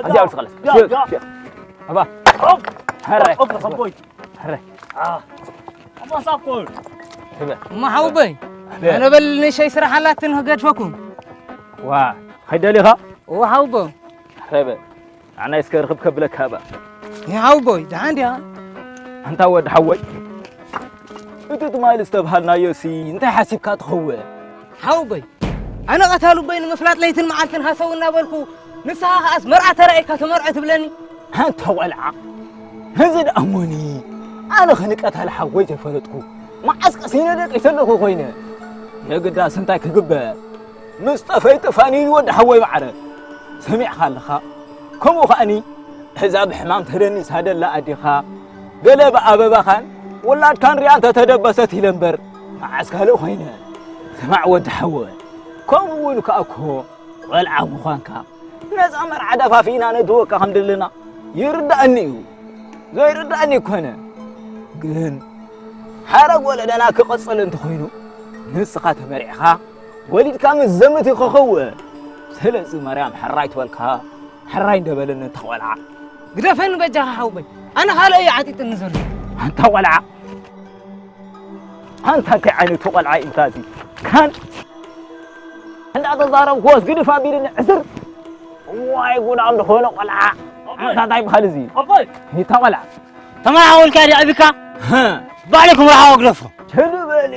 እዚኣ ውስጥ ኸለስ። ያ፣ ያ። ኣባ። ኦፍ። ሀረ። ኦፍ፣ ኦፍ፣ ኦፍ። ሀረ። አ። ኣባ ሳብ ኮል። ህበ። እማ ሓውበይ፣ ህበ። ኣነ በል ንእሽተይ ስራሕ ኣላትን ክገድፈኩም። ዋ፣ ኸይደ ዲኻ? እወ ሓውቦ። ህበ። ኣነ እስከ ርኽብ ከብለካ እባ። ይሓውቦይ፣ ደሓን ዲኻ? ኣንታ ወዲ ሓወይ፣ እቲ ትማሊ ዝተብሃልናዮሲ እንታይ ሓሲብካ ትኸውን? ሓውቦይ፣ ኣነ ቀታል ኣቦይ ንምፍላጥ ለይትን መዓልትን ሃሰው እናበልኩ፣ ንስኻ ከኣስ መርዓ ተራእይካ ተመርዖ ትብለኒ? ኣንታ ቆልዓ፣ እዚ ደኣ እሞኒ፣ ኣነ ኸ ንቀታል ሓወይ ዘይፈለጥኩ፣ መዓስ ቀሲነ ደቂሰ ኣለኹ ኮይነ። የግዳስ እንታይ ክግበር? ምስ ጠፈይ ጥፋኒ ወዲ ሓወይ ማዕረ። ሰሚዕኻ ኣለኻ? ከምኡ ኸኣኒ፣ እዛ ብሕማም ተደኒሳ ደላ ኣዴኻ፣ ገለ ብኣበባኻን ውላድካን ሪኣ እንተተደበሰት ኢለ እምበር፣ መዓስ ካልእ ኾይነ። ስማዕ ወዲ ሓወይ፣ ከምኡ እውን ከኣ እኮ ቆልዓ ምዃንካ፣ ነዛ መርዓ ደፋፊእና ነድህወካ ከም ዘለና ይርዳእኒ እዩ። ዘይርዳእኒ ኣይኮነ። ግን ሓረግ ወለደና ክቕጽል እንተኾይኑ፣ ንስኻ ተመሪዕኻ ወሊድካ ምስ ዘምት ይኸኸው። ስለዚ ማርያም ሕራይ ትበልካ፣ ሕራይ እንደበለኒ እታ ቆልዓ። ግደፈኒ በጃኻ ሓውበይ፣ ኣነ ካልእ እዩ ዓጢጥኒ ዘሎ። ኣንታ ቆልዓ፣ ኣንታ እንታይ ዓይነቱ ቆልዓ እዩ እንታ እዚ? ካን እንዳተዛረብኩዎስ ግድፍ ኣቢልኒ ዕስር። ዋይ ጉዳም ዝኾነ ቆልዓ። ኣንታ እንታይ ይበሃል እዚ? ኣቦይ! እታ ቆልዓ። ተማሓወልካ ድያ ኣቢካ? ሀ። ባዕለይ ክምርሓዋ ግደፎ። ችል በሊ።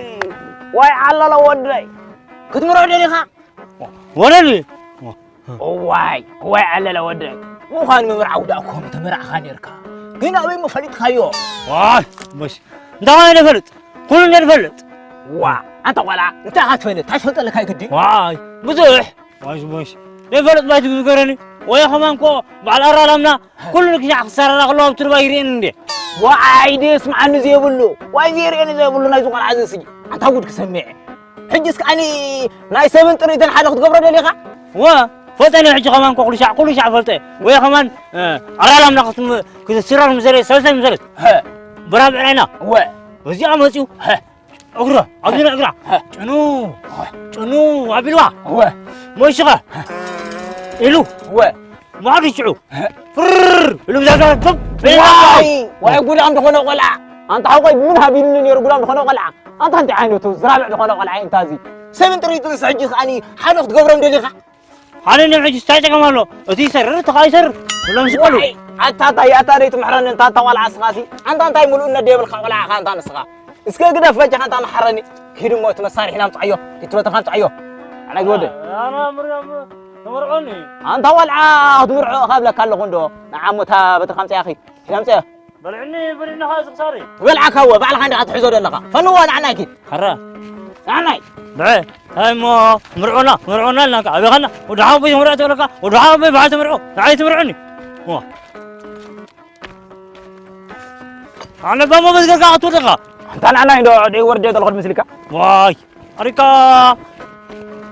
ዋይ ዓለለ ወደይ። ክትምርዖ ደሊኻ? ወለሊ። እዋይ፣ እዋይ፣ ኣለለ ወደይ። ምዃን ምምርዓው ደኣ እኮ ምተመራዕኻ ነርካ። ግን ኣበይ ምፈሊጥካዮ? ዋይ፣ በሽ። እንታይ ማለት ንፈልጥ? ኩሉ እንደ ንፈልጥ። ዋ፣ ኣንታ ቆልዓ፣ እንታይ ኢኻ ትፈልጥ? እንታይ ትፈልጥ ኣለካ ይግዲ? ዋይ፣ ብዙሕ። ዋይ፣ በሽ። ዘይፈልጥ ባይ ትግዝገረኒ። ወይ ከማን እኮ በዓል ኣራላምና ኩሉ ንክሻዕ ክሰራራ ከለዉ ኣብ ትርባ ይርእየኒ እንዴ? ዋይ፣ ደስ መዓኒ ዘይብሉ። ዋይ፣ ዘይርእየኒ ዘይብሉ ናይዚ ቆልዓ እዚ ስጂ። ኣንታ ጉድ ክሰምዕ። ሕጂ እስከ ኣኒ ናይ ሰብን ጥሪትን ሓደ ክትገብሮ ደሊኻ? ወ፣ ፈልጠ እኔ ሕጂ ከማን እኮ ኩሉ ሻዕ፣ ኩሉ ሻዕ ፈልጠ። ወይ ከማን፣ እ፣ ኣራላምና ክትም-፣ ክትስረር ምዘለስ፣ ሰለስተ ምዘለስ። ሀ። ብራብዕ ናይና። ወ። በዚኣ መጺኡ። ሀ። እግራ፣ ኣብዚ ናይ እግራ። ሀ። ጭኑ፣ ወ። ጭኑ ኣቢልዋ። ወ። ሞሽኻ። ሀ። ኢሉ። ወ። ማዕዱ ሽዑ። ሀ። ፍርር ኢሉ ብዛዛ፣ ቱም። ዋይ፣ ዋይ፣ ጉዳም ዝኾነ ቆልዓ። ኣንታ ሓቆይ ምን ሃቢልኒ ነይሩ ጉዳም ዝኾነ ቆልዓ። ኣንታ እንታይ ዓይነቱ ዝራብዕ ዝኾነ ቆልዓ እዩ እንታ እዚ? ሰብን ጥሪትን ሕጂ ከኣኒ ሓደ ክትገብሮም ደሊኻ? ሓደ ነው ሕጂ እንታይ ጸገም ኣሎ? እቲ ይሰርር፣ እቲ ኸኣ ይሰርር። ኩሎም ዝቀሉ። ዋይ፣ ኣታ፣ ኣታ፣ ኣታ ደይ ትምሕረኒ፣ እንታ፣ ኣታ ቆልዓ እስኻሲ። ኣንታ እንታይ ምሉእነት ደይብልካ ቆልዓ ኢኻ ኣንታ ንስኻ? እስከ ግደፍ በጃኻ ኣንታ መሓረኒ። ኪድ እሞ እቲ መሳርሒ ናምጽኣዮ፣ ኪድ ትበተኻ ኣምጽኣዮ። ኣነ ዝወደ። ኣነ ምርዖ፣ ተመርዖኒ። ኣንታ ቆልዓ ክትምርዖ እኻ እብለካ ኣለኹ እንዶ። ንዓ እሞ እታ በተኻ ኣምጽኣያ ኺድ። ኪድ ኣምጽኣዮ። በልዕኒ፣ በልዕኒ ኸኣ ዝኽሳሪ። በልዓካ እወ፣ ባዕልኻ እንዲኻ ትሕዞ ዘለኻ። ፈንዎ ንዓናይ ኪድ። ኸረ። ንዓናይ። ብዐ፣ እንታይ እሞ ምርዖና፣ ምርዖና ኢልናካ። ኣበኻና፣ ወዲ ሓወቦይ ምርዖ ተብለካ፣ ወዲ ሓወቦይ በዓል ትምርዖ፣ ንዓይ ትምርዖኒ። እዋ። ኣነ ባሞ በዝገርካ ክትወደኻ። ኣንታ ንዓናይ እንዶ ደይ ወርደ ዘለኹ ድምስልካ። ዋይ። ኣሪካ።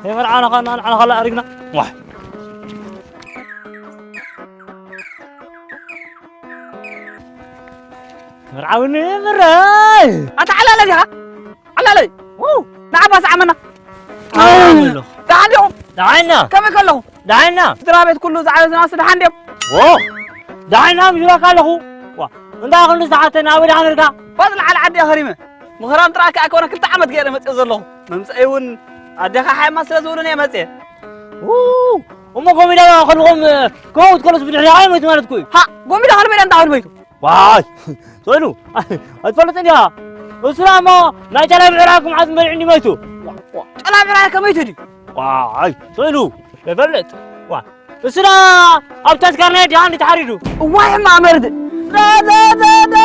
የመርዓና ኻና ንዓና ኻላ ኣሪግና። ዋይ። መርዓውኒ ምራይ። ኣታ ዓላለ ዲኻ? ዓላለይ። ው፣ ንዓባ ሰዓመና። ኣይ፣ ኣሎ። ደሓን ዲኹም? ደሓንና። ከመይ ከለኹም? ደሓንና። ስድራ ቤት ኩሉ ዝዓበስናስ ደሓን ድዮም? ዎ፣ ደሓንና ምሽራካ ኣለኹ። ዋ፣ እንዳ ክንዲ ሰዓተ ናበይ ደኣ ነርካ? ባጽ ለዓል ዓዲ ኣኸሪመ። ምኽራም ጥራሕ ከኣ ኮነ ክልተ ዓመት ገይረ መጽእ ዘለኹ። መምጽኣይ እውን ኣዴኻ ሓይማ ስለ ዝብሉኒ እየ መጽእ። ው፣ እሞ ጎሚዳ ከልኹም፣ ከምኡ ትከለስ ብድሕሪ ሓይመት ማለት እኮ እዩ። ሃ፣ ጎሚዳ ከልበይ እንዳ ከልበይቱ። ዋይ፣ ትበሉ፣ ኣይትፈልጥን ዲኻ? እሱ ደኣ እሞ ናይ ጨላ ብዕራይ ክምዓት በሊዑ እንዲ መይቱ። ጨላ ብዕራይ ከመይቱ ድዩ? ዋይ፣ ትበሉ፣ ዘይፈልጥ። ዋ፣ እሱ ደኣ ኣብ ተስካር ናይ ድኻ እንዲ ተሓሪዱ። እዋይ፣ ሕማቕ መርድ። ደ፣ ደ፣ ደ፣ ደ።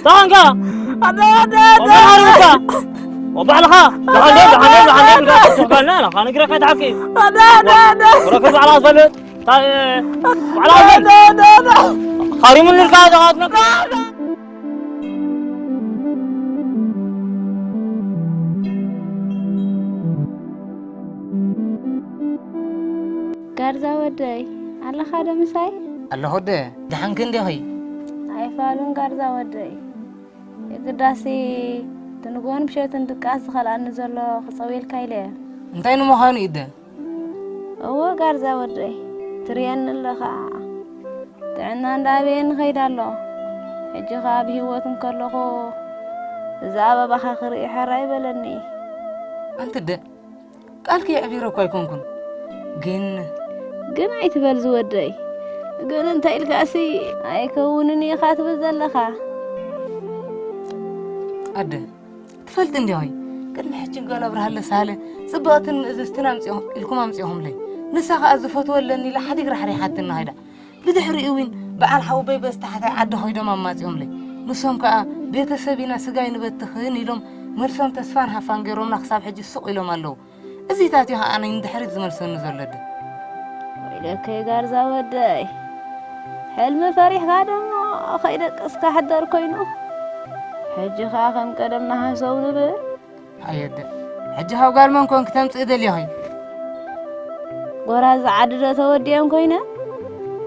ተኾንካ? ደ፣ ደ፣ ደ። ወመን ሓሪሙካ? ወባዕልኻ? ደሓን ዶ፣ ደሓን ዶ፣ ደሓን ዶ ኢልካ ትስሕበልና ኣለኻ? ንግረካ ተሓቂ። ደ፣ ደ፣ ደ። ወረከት ባዕላ ትፈልጥ? ታ-፣ ባዕላ ደ፣ ደ፣ ደ፣ ደ። ሃሪሙኒ ኢልካ ተኻትነካ። ጋርዛ ወደይ፣ ኣለኻ ዶ ምሳይ? ኣለኹ ኣደ፣ ደሓንኪ እንዲኺ? ኣይፋሉን ጋርዛ ወደይ። የግዳሲ፣ ትንግሆን ምሸትን ድቃስ ዝኸልኣኒ ዘሎ ክጸውየልካ ኢለ እየ። እንታይ ንምዃኑ እዩ ኣደ? እወ ጋርዛ ወደይ፣ ትርእየኒ ኣለኻ። ጥዕና እንዳበየ ንኸይድ ኣሎ። ሕጂ ኸኣ ብህይወት እንከለኹ እዛ ኣበባኻ ክርኢ ሕራይ በለኒ። ኣንቲ ኣደ፣ ቃልኪ የዕቢረ እኳ ኣይኮንኩን። ግን ግን ኣይትበል ዝወደይ። ግን እንታይ ኢልካሲ ኣይከውንን ኢኻ ትብል ዘለኻ? ኣደ፣ ትፈልጢ እንዲያ ሆይ፣ ቅድሚ ሕጂ ጓል ኣብርሃለ ሳህለ ጽብቕትን ምእዝዝትን ኣምጺኦም ኢልኩም ኣምጺኦምለይ። ንሳ ኸኣ ዝፈትወለኒ ኢላ ሓዲግ ራሕሪሓትና ኸይዳ። ብድሕሪኡ እውን በዓል ሓውበይ በዚ ታሕታይ ዓዲ ኸይዶም ኣማጺኦምለይ። ንሶም ከኣ ቤተሰብ ኢና ስጋይ ንበትኽን ኢሎም መልሶም ተስፋን ሃፋን ገይሮምና ክሳብ ሕጂ ስቕ ኢሎም ኣለዉ። እዚታት እዩ ኸኣ ኣነ ንድሕሪት ዝመልሰኒ ዘሎ ኣደ። ወይለከይ ጋርዛ ወደይ፣ ሕልሚ ፈሪሕካ ደሞ ኸይደቀስካ ሕደር ኮይኑ። ሕጂ ኸኣ ከም ቀደምና ሃሰው ንብል። ኣየ ኣደ፣ ሕጂ ካብ ጋል መን ኮንኪ ተምጽኢ ደሊኺ? ጎራዙ ዓዲ ዶ ተወዲኦም ኮይነ?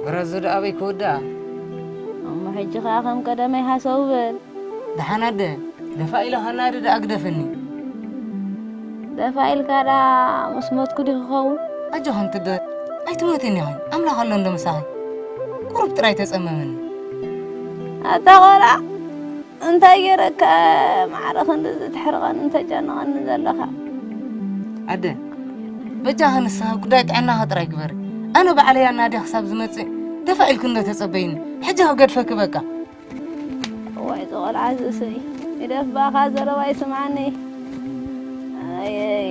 ጎራዙ ዶ ኣበይ ክውድኣ? እሞ ሕጂ ኸኣ ከም ቀደመይ ሃሰው ብል። ደሓን ኣደ፣ ደፋ ኢለ ኸናዲ ደኣ ግደፍኒ። ደፋ ኢልካ ደኣ ምስ ሞትኩ ዲኺ ክኸውን? ኣጆኺ ኣንቲ ኣደ፣ ኣይትሞትን ኢኺ፣ ኣምላኽ ኣሎ እንዶ ምሳኺ። ቁሩብ ጥራይ ተጸመምኒ። ኣታ ቖልዓ፣ እንታይ ገይረካ ማዕረ ክንድዚ ተሕርቐንን ተጨንቐንን ዘለኻ? ኣደ፣ በጃኺ ንስኻ ጉዳይ ጥዕናኻ ጥራይ ግበሪ። ኣነ ባዕለይ ኣናድየ ክሳብ ዝመጽእ ደፋ ኢልኪ እንዶ ተጸበይኒ። ሕጂ ክገድፈኪ በቃ። እዋይ፣ እዚ ቖልዓ እዚ እሰይ። ግደፍ ባኻ ዘረባይ ስምዓኒ። ኣየይ።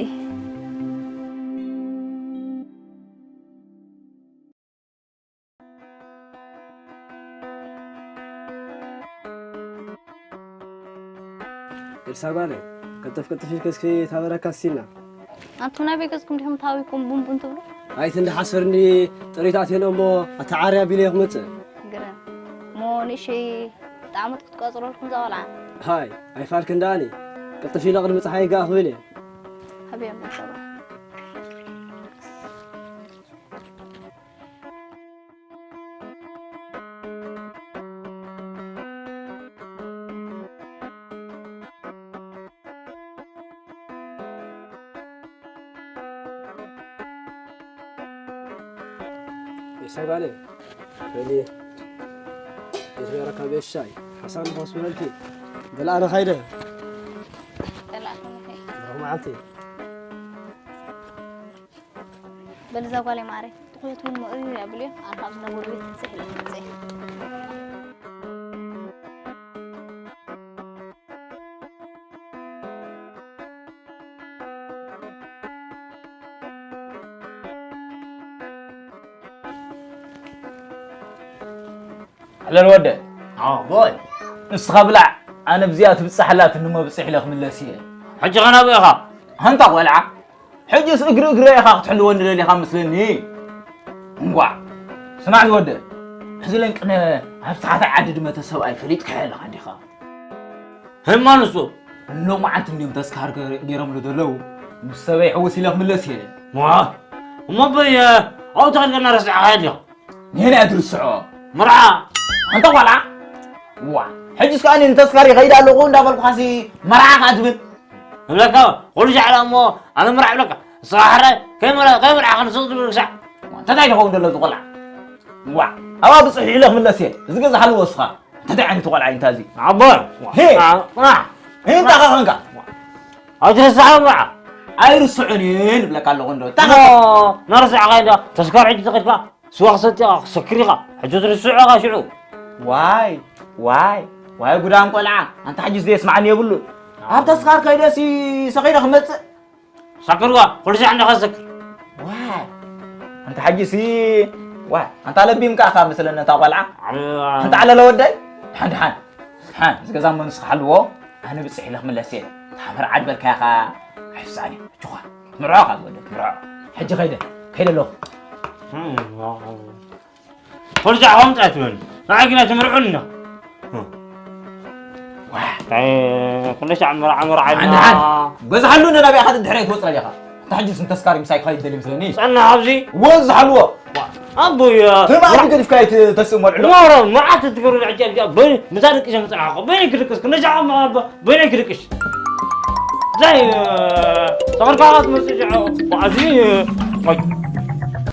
ኤልሳ ጓለይ፣ ቅልጥፍ ቅልጥፍ ኢልኪ እስኪ ታበረካ እስቲና። ኣንቱም ናበይ ገጽኩም ዲኹም ታዊኩም ቡንቡን ትብሉ? ኣይቲ እንዳ ሓሰር እንዲ ጥሪት ኣትየን እሞ ኣታ ዓርያ ቢለ ክመጽእ። ግርም። እሞ ንእሸይ ጣዕሞት ክትቆጽረልኩም እዛ ቆልዓ። ሃይ፣ ኣይፋልክን ደኣኒ። ቅልጥፍ ኢለ ቅድሚ ጸሓይ ጋእ ክብል እየ። ሃብዮም ሰባ። ኤልሳ ጓለይ፣ በሊ፣ የትበረካ ቤት ሻይ፣ ሓሳብ ንኸስ በለልኪ። በል ኣነ ኸይደ። በል ኣነ ኸይደ። ብሩኽ መዓልቲ። በል እዛ ጓለይ ማረይ፣ ትኹየት እውን ምእሪ ይብሉ እዮም። ኣነ ካብ ዝነበሩ ቤት ክጽሕ ኢለ ክመጽእ እየ። ሕለል ወደ። ኣዎ፣ ቦይ። ንስኻ ብላዕ፣ ኣነ ብዚኣ ትብጻሕ ኣላትኒ እሞ ብጽሕ ኢለ ክምለስ እየ። ሕጂ ኸ ናበይ ኢኻ? ኣንታ ቆልዓ፣ ሕጅስ እግሪ እግረይ ኢኻ ክትሕልወኒ ደሊኻ መስለኒ። እንቋዕ፣ ስማዕ ዝወደ፣ ሕዚ ለንቅነ ኣብ ሰዓት ዓዲ ድመተ ሰብኣይ ፈሊጥካዮ ኣለኻ እንዲኻ? ህማ ንሱ? ሎማዓንቲ እንድዮም ተስካር ገ-፣ ገይሮምሉ ዘለዉ። ምስ ሰበይ ሕውስ ኢለ ክምለስ እየ። ዋ፣ እሞ በይ፣ ኣብኡ ተኸድካ እናረሳዕኻዮ እንዲኻ? ንየናይ ትርስዖ? መርዓ። ኣንታ ጓላ። ዋ፣ ሕጅስ ከኣ እኔ ንተስካር ይኸይድ ኣለኹ እንዳበልኩኻሲ መርዓ ከኣ ትብል? እብለካ፣ ኩሉ ሻዕ እሞ ኣነ መርዓ እብለካ። ንስኻ ሕራይ ከይመርዓ-፣ ከይመርዓኻ ንስኽ ትብል ክሳዕ። እንታይ ደኸውን ዘሎ እዚ ቆልዓ? ዋ፣ ኣብኣ ብጽሒሕ ኢለ ክምለስ እየ። እዚ ገዛኻ ልወስኻ። እንታይ ዓይነት ቆልዓ እዩ እንታ እዚ? ኣቦ። ሄ! ዋ፣ ዋ። ሄ፣ እንታይ ኸ ኸንካ? ኣቲ ንስኻ መርዓ። ኣይርስዑን እየ ንብለካ ኣለኹ እንዶ። እንታይ ኸ? ናርሲ ዓኻ እንዶ ተስካር ሕጂ ተኸድካ። ስዋ ክሰቲ ኢኻ፣ ክሰክር ኢኻ። ሕጂ ትርስዑ ኢኻ ሽዑ። ዋይ፣ ዋይ፣ ዋይ ጉዳም ቆልዓ። ኣንታ ሕጂ ዘየስማዓኒ የብሉን። ኣብ ተስካር ከይደሲ ሰኺረ ክመጽእ። ሰክርዋ፣ ኩሉ ሻዕ እንዲኻ ትሰክር። ዋይ፣ ኣንታ ሕጂሲ፣ ዋይ፣ ኣንታ ለቢምካ ኢኻ መስለኒ እታ ቆልዓ። ኣረ፣ ኣንታ ዓለለ ወደይ፣ ድሓን፣ ድሓን፣ ድሓን፣ እዚ ገዛ እሞ ንስኻ ሓልዎ፣ ኣነ ብጽሕ ኢለ ክምለስ እየ። እታ መርዓ ዝበልካያ ኸኣ ኣይፍስኣን እዩ። ሕጂ ኸኣ፣ ምርዖ ኸኣ ዝወደት፣ ምርዖ። ሕጂ ኸይደ፣ ከይደ ኣለኹ። እም፣ ኩሉ ሻዕ ከምኡ ጥራይ ትብለኒ። ንዓይ ግን ኣይትምርዑን ኢና። ዋ። ኣይ፣ ኩሉ ሻዕ መርዓ፣ መርዓ ኢልና። ዓንዲ ሓን። በዝሓሉ ነናበይ ኢኻ ድሕረይ ትወጽእ ኣለኻ። ኣንታ ሕጂ ስም ተስካሪ ምሳይ ክኸይድ ደሊ ምስለኒ። ጸና ኣብዚ። ወዝ ዝሓልዎ። ኣቦየ። ትማሊ ገዲፍካ ኣይትተስእ መልዕሎ። ኖሮ፣ መዓት ትገብሩ ንሕጂ ኣብዚኣ በይ፣ ምሳ ደቂሰ ምጽናሕኹ። በይ ክድቅስ፣ ኩሉ ሻዕ በይነይ ክድቅሽ። ዘይ፣ ተኸርካኻ ትመስል ሸዖ። ኣዚ፣ ቆይ።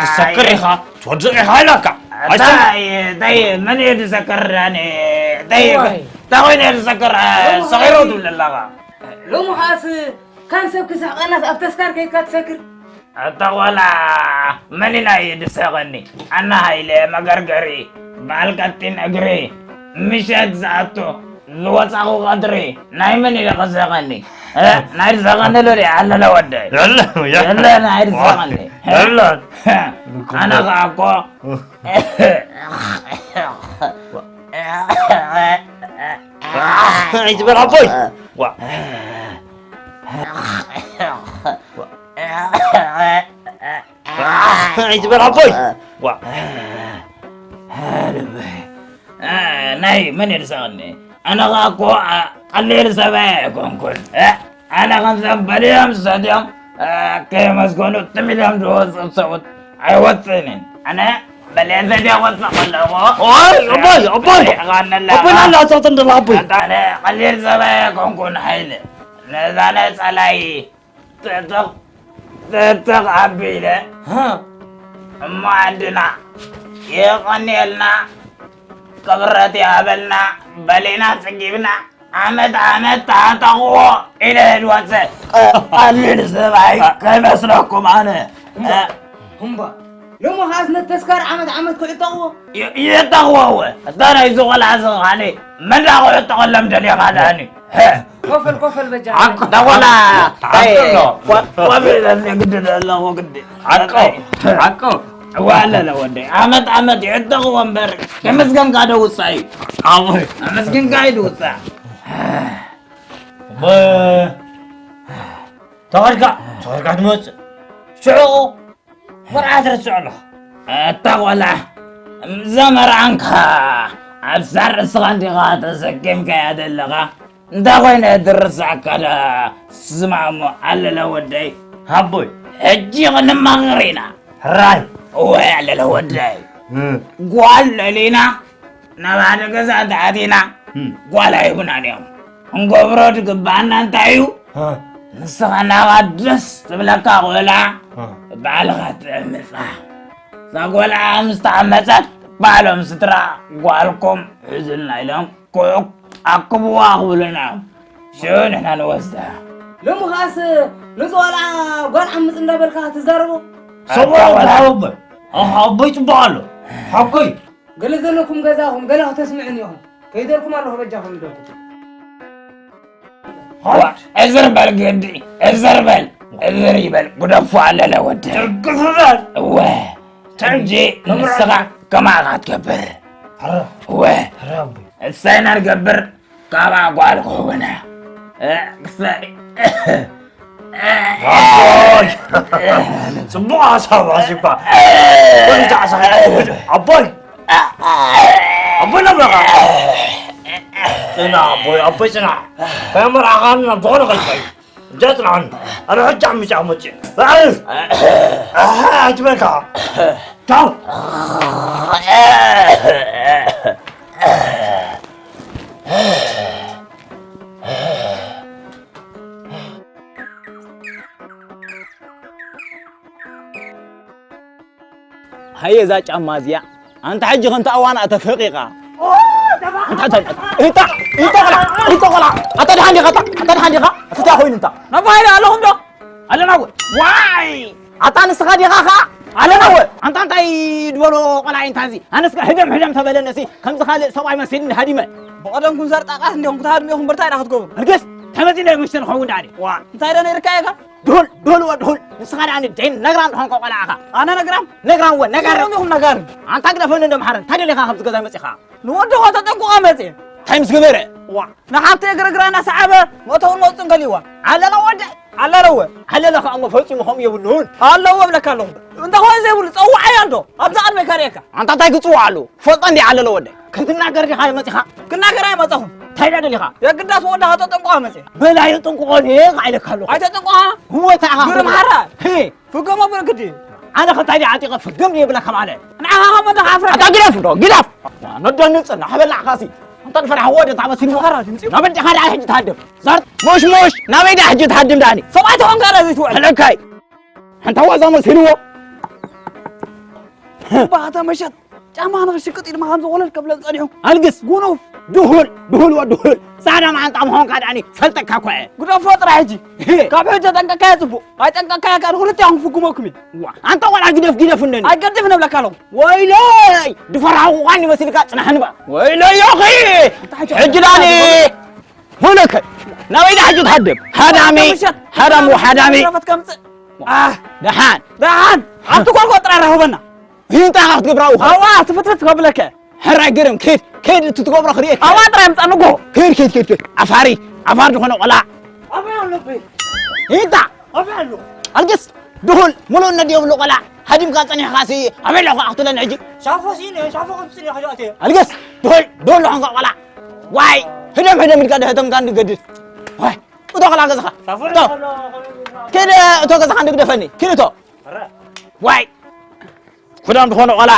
ክትሰክር ኢኻ፣ ትወድቕ ኢኻ ኢላካ። እንታይ፣ እንታይ፣ መን እዩ ዝሰክር? ኣነ፣ እንታይ፣ እንታይ ኮይኑ እዩ ዝሰክር? ሰኺሩ ትብል ኣለኻ። ሎሚ ኸኣስ፣ ካን ሰብ ክስሕቐናስ ኣብ ተስካር ከይድካ ትሰክር? ኣታ ቆልዓ፣ መን ኢና እዩ ዝስሕቐኒ? ኣና ሃይለ መገርገሪ፣ በዓል ቀጢን እግሪ፣ ምሸት ዝኣቱ፣ ዝወጻኹ ቀትሪ፣ ናይ መን ኢለ ክስሕቐኒ? እ? ናይ ዝስሕቐኒ ሎሊ ኣለለ ወደይ? የለ፣ የለ። የለ፣ ናይ ዝስሕቐኒ። እ? የለ። ኣነ ኸኣ እኮ ኣይትበል ኣቦይ። ዋ። ኣይትበል ኣቦይ። ዋ። ናይ መን የድሰቐኒ? ኣነ ኸኣ እኮ፣ ኣ፣ ቀሊል ሰብኣይ ኣይኮንኩን። እ? ኣነ ከም ሰብ በልዮም ሰትዮም፣ እ፣ ከየመስገኑ ትም ኢሎም ዝወፅኡ ሰብኡት ኣይወፅእንን። ኣነ በልየ ሰትየ ክወፅእ ከለኹ፣ ኦይ፣ ኣቦይ፣ ኣቦይ። ሪእኻ ኣለኻ። ኣቦይ፣ ናላ ጸጥ እንድላ ኣቦይ። ኣታ ኣነ ቀሊል ሰብኣይ ኣይኮንኩን፣ ሃይለ። ነዛ ናይ ጸላይ ጥጥቕ፣ ጥጥቕ ኣቢለ፣ ሃ። እሞ ዓድና የቐንየልና፣ ክብረት ይሃበልና፣ በሊና ጽጊብና፣ ዓመት ዓመት ተሃጠቕዎ ኢለ ድወጽእ። ቀ-፣ ቀሊል ሰብኣይ ከይመስለኩም ኣነ። እምባ፣ እምባ። ሎሚ ኸኣስ ነቲ ተስካር ዓመት ዓመት ክዕጠቕዎ? ይ-፣ ይዕጠቕዎ እወ። እታ ናይዚ ቖልዓ እዚ ኸኣኒ መን ደኣ ክዕጠቐሎም ደሊኻ ደኣኒ? ሀ። ኮፈል፣ ኮፈል በጃ። ዓቆ። እታ ቖልዓ፣ ዓቆ። ታይ፣ ዋ-፣ ዋቢ ኢለኒ ግዲ ኣለኹ ግዲ። ዓቆ፣ ዓቆ። እዋ ኣለለ ወደይ። ዓመት ዓመት ይዕጠቕዎ እምበር፣ ከመስገንካ ዶ ውሳእ እዩ? ኣቦይ። ኣመስግንካ እዩ ድውሳእ። እሞ፣ ተኸድካ፣ ተኸድካ ትመጽእ። ሽዑ፣ መርዓ ትርስዕ ኣለኻ። ኣታ ቆልዓ፣ እዛ መርዓንካ ኣብ ሳር ርእስኻ እንዲኻ ተሰኪምካያ ዘለኻ። እንታይ ኮይነ ትርስዓካ ደኣ? ስማዕ እሞ ኣለለ ወደይ። ሃቦይ። ሕጂ ክንማኸር ኢና። ሕራይ። እወ ኣለለ ወደይ። እ። ጓል ደሊና ናብ ሓደ ገዛ እንተኣቲና፣ እም። ጓል ኣይህቡናን እዮም። ክንገብሮ ዝግብኣና እንታይ እዩ? እ። ንስኻ ናኻ ደስ ትብለካ ቆልዓ፣ እ። ባዕልኻ ትዕምጻ። እዛ ቆልዓ ምስ ተዓመጸት፣ ባዕሎም ስድራ ጓልኩም ሑዙልና ኢሎም ክዑ-፣ ኣክብዋ ክብሉና እዮም። ሽዑ ንሕና ንወስዳ። ሎሚ ኸኣስ ነዚ ቆልዓ ጓል ዓምጽ እንዳበልካ ትዛረቦ? ሰብኣይ ኣታ ቆልዓ። ኣቦይ። ኣሃ፣ ኣቦይ ጽቡቕ ኣሎ። ሓቆይ። ገለ ዘለኩም ገዛኹም ገለ ክተስምዑን ኢኹም። ከይደልኩም ኣለኹ በጃኹም ኢደልኩም። ዋ፣ እዝር በል ግዲ፣ እዝር በል፣ እዝር ይበል፣ ጉደፎ ኣለለ ወደ። እርግፍ በል። እወ፣ ሕጂ ተምራ-፣ ንስኻ ከማኻ ትገብር። ኧረ፣ እወ፣ ኧረ ኣቦይ። እሳይና ንገብር፣ ካብኣ ጓል ክህቡና። እ፣ ክሳይ። ኣቦይ! ጽቡቕ ሓሳብ ሓሲብካ። ወዲ ተዓሳኺ። ኣቦይ! ኣቦይ ናብራኻ። ጽናዕ ኣቦይ፣ ኣቦይ ጽናዕ። ከየመርዓኻኒ ናብ ዝኾነ ከይድካ እዩ። እጃ ጽናዕኒ። ኣረ ሕጂ ዓሚጽ ዓመጽ። ኣረ! ኣሃ፣ ኣይትበልካ። ቻው! ሃየ እዛ ጫማ እዚኣ፣ ኣንታ ሕጂ ከምቲ ኣዋና ተፈቂቓ። ኣንታ፣ ኣንታ፣ ኣንታ፣ እታ፣ እታ ቆልዓ፣ እታ ቆልዓ፣ ኣታ ደሓን ዲኻ፣ ኣታ፣ ኣታ ደሓን ዲኻ? ኣታ እንታይ ኮይኑ እንታ? ናባይ ኣለኹም ዶ? ኣለና ወ-፣ ዋይ! ኣታ ንስኻ ዲኻ ኸኣ? ኣለና ወ-፣ ኣንታ እንታይ ዝበሎ ቆልዓ እዩ እንታ እዚ? ኣነስ ከኣ ህደም ህደም ተበለኒ እሲ፣ ከምዚ ካልእ ሰብኣይ መሲልኒ ሃዲመ። ብቐደምኩም ዘርጣቃት እንዲኹም ክትሃድሙ ኢኹም፣ ብርታይ ኢና ክትገብሩ። እርግስ፣ ተመጺና እዩ ምሽተ ንኸውን ዳዕዲ። ዋ፣ እንታይ ዶ ነይርካ ኢኻ? ድሁል፣ ድሁል ወ-፣ ድሁል። ንስኻ ደኣ ንደይን ነግራም ድኾንካ ቆልዓ ኢኻ። ኣነ ነግራም? ነግራም ወ-፣ ነጋር። ንስኹም ኢኹም ነጋር። ኣንታ ግደፈኒ እንዶ መሓረን። እንታይ ደሊኻ ካብዚ ገዛ መጺኻ? ንወድኾ ተጠንቁቐ መጺኤ። እንታይ ምስ ገበረ? ዋ፣ ንሓብተይ እግርግራ እናሰዓበ መእተውን መውፅን ከሊእዋ። ኣለና ወደ ኣለለወ። ኣለለ ከኣ እሞ ፈጺሙ ከምኡ የብሉን። ኣለዎ እብለካ ኣለኹ። እንታይ ኮይኑ ዘይብሉ? ጸውዓዮ እንዶ። ኣብዛ ቅድመይ ከርእየካ። ኣንታ እንታይ ክጽውዓ ኣለዎ? ፈልጦ እንዲ ኣለለ ወደይ። ክትናገር ዲኻ መጺኻ? ክናገር ኣይመጻኹን። እንታይ ደኣ ደሊኻ? የግዳስ ወዳ ከተጠንቅቖ መጺ። በል ኣይጥንቅቖን እየ ኢለካ ኣለኹ። ኣይተጠንቅቖ? እወ፣ እንታይ ኢኻ ግርም ክትብል? ሓራ። ሄ። ፍገሞ ብርግዲ። ኣነ ከ እንታይ ደኣ ዓጢቐ ፍግም እየ ብለካ ማለት? ንዓኻ ከመ ደኻ ኣፍራ? ኣታ ግደፍ እንዶ፣ ግደፍ። ነዶ ንጽና፣ ሓበላዕካሲ። ኣንታ ንፈራሕዎ ወደ ታመሲሉ። ሓራ ድምጺ። ናበይ ዲኻ ደኣ ሕጂ ትሃድም? ዘር-፣ ሙሽ፣ ሙሽ፣ ናበይ ደኣ ሕጂ ትሃድም ደኣኒ? ሰብኣይ ተኾንካ ደኣ ዘይትውዕል። ሕለካይ። ሓንታ ዋዛ መሲልዎ። ባታ መሸት ጫማ ንኽሽቅጥ ኢልማ ከምዚ ወለል ከብለን ጸኒሑ። ኣልግስ። ጉኑፍ። ድሁል፣ ድሁል ወድሁል። ጻዕዳ መዓንጣ ምዃንካ ደኣኒ ፈልጠካ እኮ እየ። ግደፎ ጥራሕ ሕጂ። ሄ። ካብ ሕጂ ጠንቀቃዮ ጽቡቕ። ኣይጠንቀቃዮ ከኣ ንኽልቲኣኹም ፍጉመኩም እየ። ዋ፣ ኣንታ ቆልዓ ግደፍ፣ ግደፍ እንደኒ። ኣይገድፍን እብለካ ኣለኹ። ወይለይ፣ ድፈራኹ ኳኒ መሲልካ ጽናሕኒ በኣ። ወይለይ፣ ዮኺ። ኣንታ ሕጂ ሕጂ ደኣኒ። ወለከ፣ ናበይ ደኣ ሕጂ ትሃድም? ሃዳሚ፣ ምሸት ሃዳም ወሃዳሚ። ረፈት ከምጽእ። ኣህ፣ ደሓን። ደሓን። ኣብቲ ጎልጎል ጥራይ ራኸበና። ይንታ ኢኻ ክትገብራ ውኻ? ኣዋ፣ ትፍትፍት ከብለከ። ሕራይ ግርም፣ ኪድ፣ ኪድ፣ እቲ ትገብሮ ክርእየካ። ኣዋ፣ ጥራይ ምጻእ ንጎ። ኪድ፣ ኪድ፣ ኪድ፣ ኪድ። ዓፋሪ፣ ዓፋር ዝኾነ ቆልዓ። ኣበይ ኣሎ ኣቦይ? ይንታ። ኣበይ ኣሎ? ኣልግስ፣ ድሁል፣ ምሉእነት የብሉ ቆልዓ። ሃዲምካ ጸኒሕካሲ ኣበይ ኣለኹ ክትብለኒ ሕጂ? ሻፎ ሲነ፣ ሻፎ ከምጽእ እየ፣ ከይደ ኣትየ። ኣልግስ፣ ድሁል፣ ድሁል ዝኾንካ ቆልዓ። ዋይ፣ ህደም፣ ህደም ኢልካ ደህተምካ እንድገድድ። ዋይ፣ እቶ ቆልዓ ገዛኻ። ሻፎ እቶ። ኣሎ፣ ኪድ፣ እቶ ገዛኻ እንድግደፈኒ። ኪድ እቶ። ኧረ። ዋይ። ክዳን ዝኾነ ቆልዓ።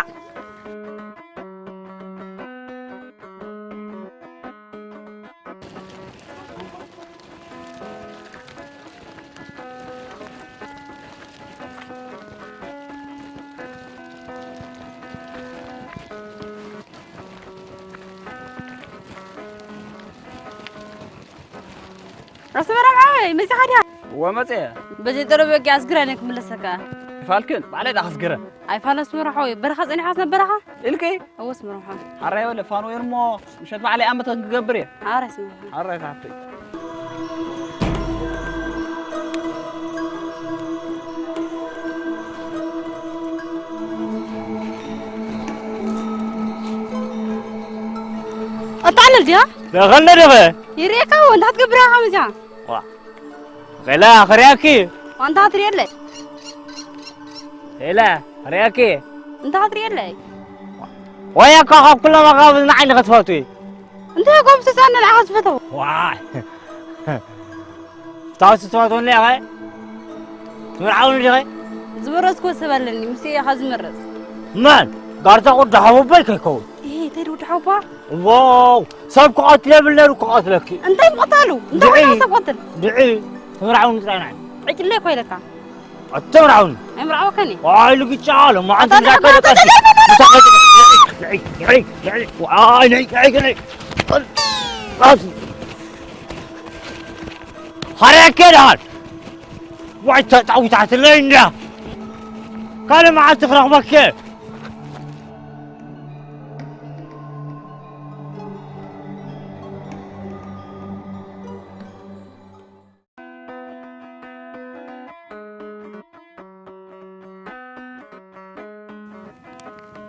ኣስመራ ብዓበይ መጺኻ ድያ? እወ መጽየ። በዘይ ጠረብ ወጊ ኣስግረን እየ ክምለሰካ። ይፋልክን ባዕለይ ደኣ ከስግረ። ኣይፋል ኣስመራ ሓወይ፣ በረኻ ጸኒሓስ ነበረኻ? ኢልኪ? እወ ኣስመራ ሓወይ። ሓራይ በለ ፋን ወይ እሞ ምሸት ባዕለይ ኣመተን ክገብር እየ። ሓራይ ኣስመራ ሓወይ። ሓራይ ሓፍተይ። ኣታ ኣለል ድያ? ደኸለ ደኸ? ይርእየካ እወ፣ እንታይ ክትገብር ኢኻ ከምዚኣ? ዋ። ኸላ፣ ኸርያኪ። ዋንታ ትርእየለይ? ኸላ፣ ኸርያኪ። እንታ ትርእየለይ? ወያካ ካብ ኩሎም ኣጋብዝ ንዓይ ንኸትፈትዊ። እንታይ ጎብስሳኒ ንዓኻ ዝፈተው? ዋይ። ታውሲ ትፈትወኒ ኢኻ? ትምርዓውኒ ዲኻ? ዝበረዝኩዎ ሰብ ኣለኒ፣ ምስኡ ኢኻ ዝምረጽ። መን? ጋርዛ ቁዳ ሓወቦይ ከይከውን። እሂ፣ እንታይ ድውዲ ሓወቦ? ዋው፣ ሰብ ክቐትል የብል ነይሩ ክቐትለኪ። እንታይ ምቕታሉ? እንታይ ድዒ፣ ኮይና ሰብ ቀትል? ድዒ፣ ትምርዓውኒ ጥራይ ንዓይ። ዕጭለ እኮ ኢለካ። ኣትምርዓውኒ። ኣይምርዓወከኒ። ዋይ፣ ልግጫ ኣሎ፣ መዓንተ ኣታ ዛከረ ንዕባታ ቀሲ። ተለለ። ምሳኸ፣ ድዒ፣ ድዒ፣ ድዒ፣ ድዒ። ዋይ፣ ነይ፣ ነይ፣ ነይ። ቀስ። ሓርያከ ደሓን። ዋይ፣ ተጣዊታትለይ እንድያ። ካልእ መዓልቲ ክረኽበኪ።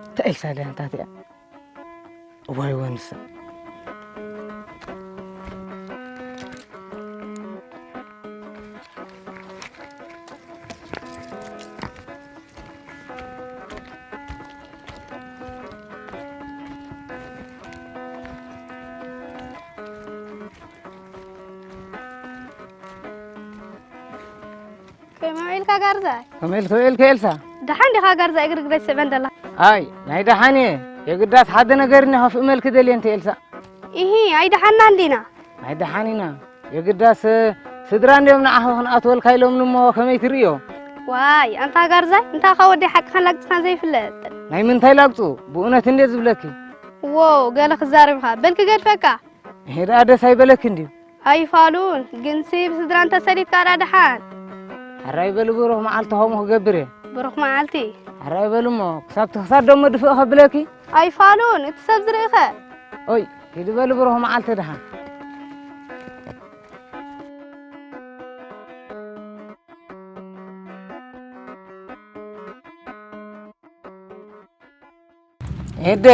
እታ ኤልሳ ድያ እንታትያ? እዋይ ወንሰ። ከመይ ውዒልካ ጋርዛይ? ከመይ ኢልኪ ውዒልኪ ኤልሳ? ደሓን ዲኻ ጋርዛይ? እግሪ እግረይ ትስዕበን ደላ። ኣይ፣ ናይ ደሓን እየ። የግዳስ ሓደ ነገር እኒኦ ከፍእመልኪ ደልየ እንተ ኤልሳ። ኢሂ፣ ኣይደሓንናን ዲና? ናይ ደሓን ኢና። የግዳስ ስድራ እንድዮም ንዓኺ ክንኣትወልካ ኢሎምኒ እሞ ከመይ ትርእዮ? ዋይ፣ ኣንታ ጋርዛይ፣ እንታይ ካብ ወደይ ሓቅኻን ላግጽኻን ዘይፍለጥ? ናይ ምንታይ ላግጹ? ብእውነት እንድየ ዝብለኪ። ዎው፣ ገለ ክዛረብ ኢኻ። በል ክገድፈካ። ይሄ ደኣ ደስ ኣይበለኪ እንድዩ? ኣይፋሉን፣ ግንሲ ብስድራ እንተሰሊትካ ደኣ ደሓን። ሕራይ በሊ ብሩኽ መዓልቲ ከምኡ ክገብር እየ። ብሩኽ መዓልቲ። ሕራይ በሊ እሞ፣ ክሳብ ትኽሳድ ደሞ ድፍእ ከብለኪ? ኣይፋሉን፣ እቲ ሰብ ዝርእኸ። ኦይ፣ ሂዲ በሊ ብሩኽ መዓልቲ ደሓን። ኤደ፣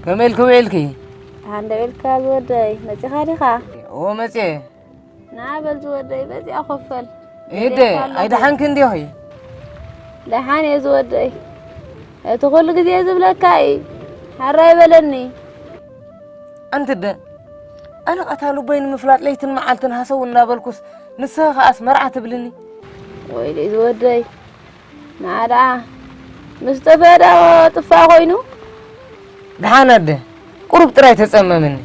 ከመይ ኢልኪ ውዒልኪ? ደሓን ዶ ውዒልካ ዝወደይ? መጺኻ ዲኻ? እወ መጽየ። ና በል ዝወደይ፣ በዚኣ ኮፍ በል። እደ ኣይደሓንክ እንዲኺ? ደሓን እየ ዝወደይ። እቲ ኩሉ ግዜ ዝብለካ እዩ። ሓራይ በለኒ። ኣንቲ ደ ኣነ ቐታሉ ቦይ ንምፍላጥ ለይትን መዓልትን ሃሰው እናበልኩስ ንስኻ ከኣስ መርዓ ትብልኒ? ወይለይ ዝወደይ። ንዓ ደኣ ምስ ጠፍአ ደኣ ጥፋእ ኮይኑ? ደሓን ኣደ፣ ቁሩብ ጥራይ ተጸመምኒ።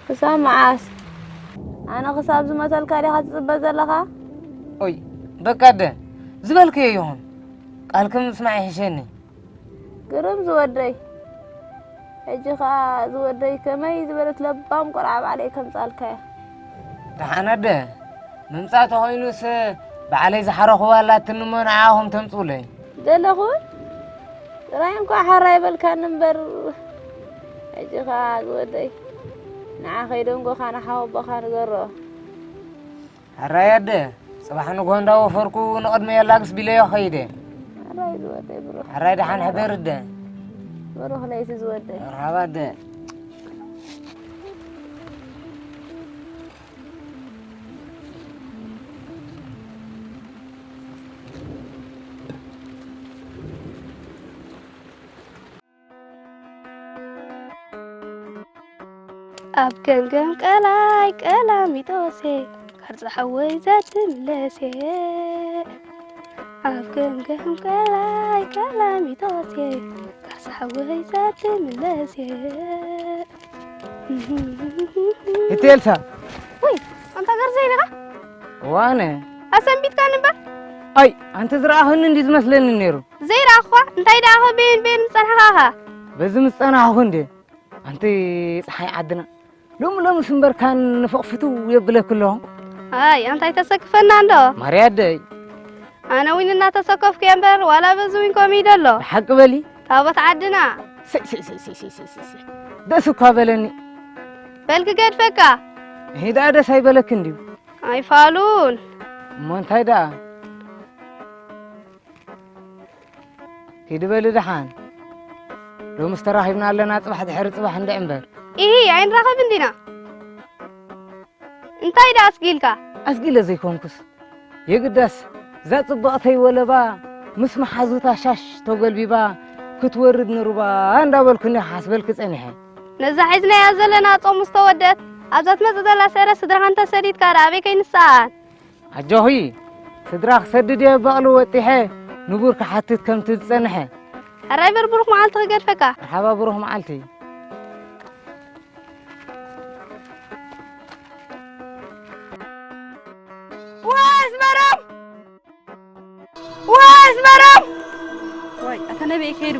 ክሳብ መዓስ? ኣነ ክሳብ ዝመተልካ ዲኻ ትጽበ ዘለኻ? ኦይ፣ በቃ ኣደ፣ ዝበልክዮ ይኹን። ቃልኪ ምስማዕ ይሕሸኒ። ግርም ዝወደይ። ሕጂ ኸኣ ዝወደይ ከመይ ዝበለት ለባም ቆልዓ ባዕለይ ከምጻልካያ። ደሓን ኣደ፣ ምምጻእ ተኾይኑስ ባዕለይ ዝሓረኽዋ ኣላትኒ እሞ ንዓኹም ተምጽኡለይ። ዘለኹ ጥራይ እንኳ ሓራይ በልካኒ እምበር። ሕጂ ኸኣ ዝወደይ ንዓ ከይደንጎኻ ንሓወቦኻ ንገሮ። ሕራይ ኣደ፣ ጽባሕ ንግሆ እንዳወፈርኩ ንቕድሚ የላግስ ቢለዮ ኸይደ። ሕራይ ዝወደይ ብሩኽ። ሕራይ ደሓን ሕደር ኣደ። ብሩኽ ለይቲ ዝወደይ። መርሓባ ኣደ። ኣብ ገምገም ቀላይ ቀላሚጦሴ፣ ቅርጺ ሓወይ ዘትምለሴ። ኣብ ገምገም ቀላይ ቀላሚጦሴ፣ ቅርጺ ሓወይ ዘትምለሴ። እቲ ኤልሳ። ወይ፣ ኣንታ ገርዘይ ኢኻ? ዋነ። ኣሰንቢትካኒ እምበር። ኣይ፣ ኣንተ ዝረኣኽኒ እንዲ ዝመስለኒ ነይሩ። ዘይረኣኽኳ? እንታይ ደኣ ኸ በየን በየን ምጸናሕኻ ኸ? በዚ ምጸናሕኹ እንዴ? ኣንቲ ጸሓይ ዓድና። ሎሚ ሎምስ እምበርካን ንፎቕ ፍትው የብለኪ ኣለኹ። ኣይ፣ ኣንታይ ተሰክፈና እንዶ? ማርያ ኣደይ። ኣነ ዊን እናተሰከፍኩ እየ እምበር፣ ዋላ በዚ ዊን ከምኡ እዩ ደሎ። ብሓቂ በሊ። ታቦት ዓድና። ሰይ፣ ሰይ፣ ሰይ። ደስ እኳ በለኒ። በል ክገድፈካ። ይሄ ደኣ ደስ ኣይበለኪ እንድዩ? ኣይፋሉን። እሞ እንታይ ደኣ? ኪዲ በሊ ደሓን። ሎምስ ተራኺብና ኣለና፣ ጽባሕ ድሕሪ ጽባሕ እንድዒ እምበር። ኢሂ፣ ኣይንራኸብን ዲና? እንታይ ደኣ ኣስጊልካ? ኣስጊለ ዘይኮንኩስ፣ የግዳስ እዛ ጽብቕተይ ወለባ ምስ መሓዙታ ሻሽ ተጎልቢባ ክትወርድ ንሩባ እንዳበልኩ እኒኣ ክሓስበልኪ ጸኒሐ። ነዛ ሒዝናያ ዘለና ጾም ምስ ተወደት፣ ኣብዛ ትመጽእ ዘላ ስዕረት ስድራኻ እንተሰዲድካ ደኣ ኣበይ ከይንሰኣን? ኣጆኺ፣ ስድራ ክሰድድ እየ በቕሊ ወጢሐ፣ ንቡር ክሓትት ከምቲ ዝጸንሐ። ሕራይ በር ብሩኽ መዓልቲ ክገድፈካ። መርሓባ ብሩኽ መዓልቲ። ወ ኣስመሮም! ወ ኣስመሮም! ወይ፣ ኣታ ነበይ ከይዱ።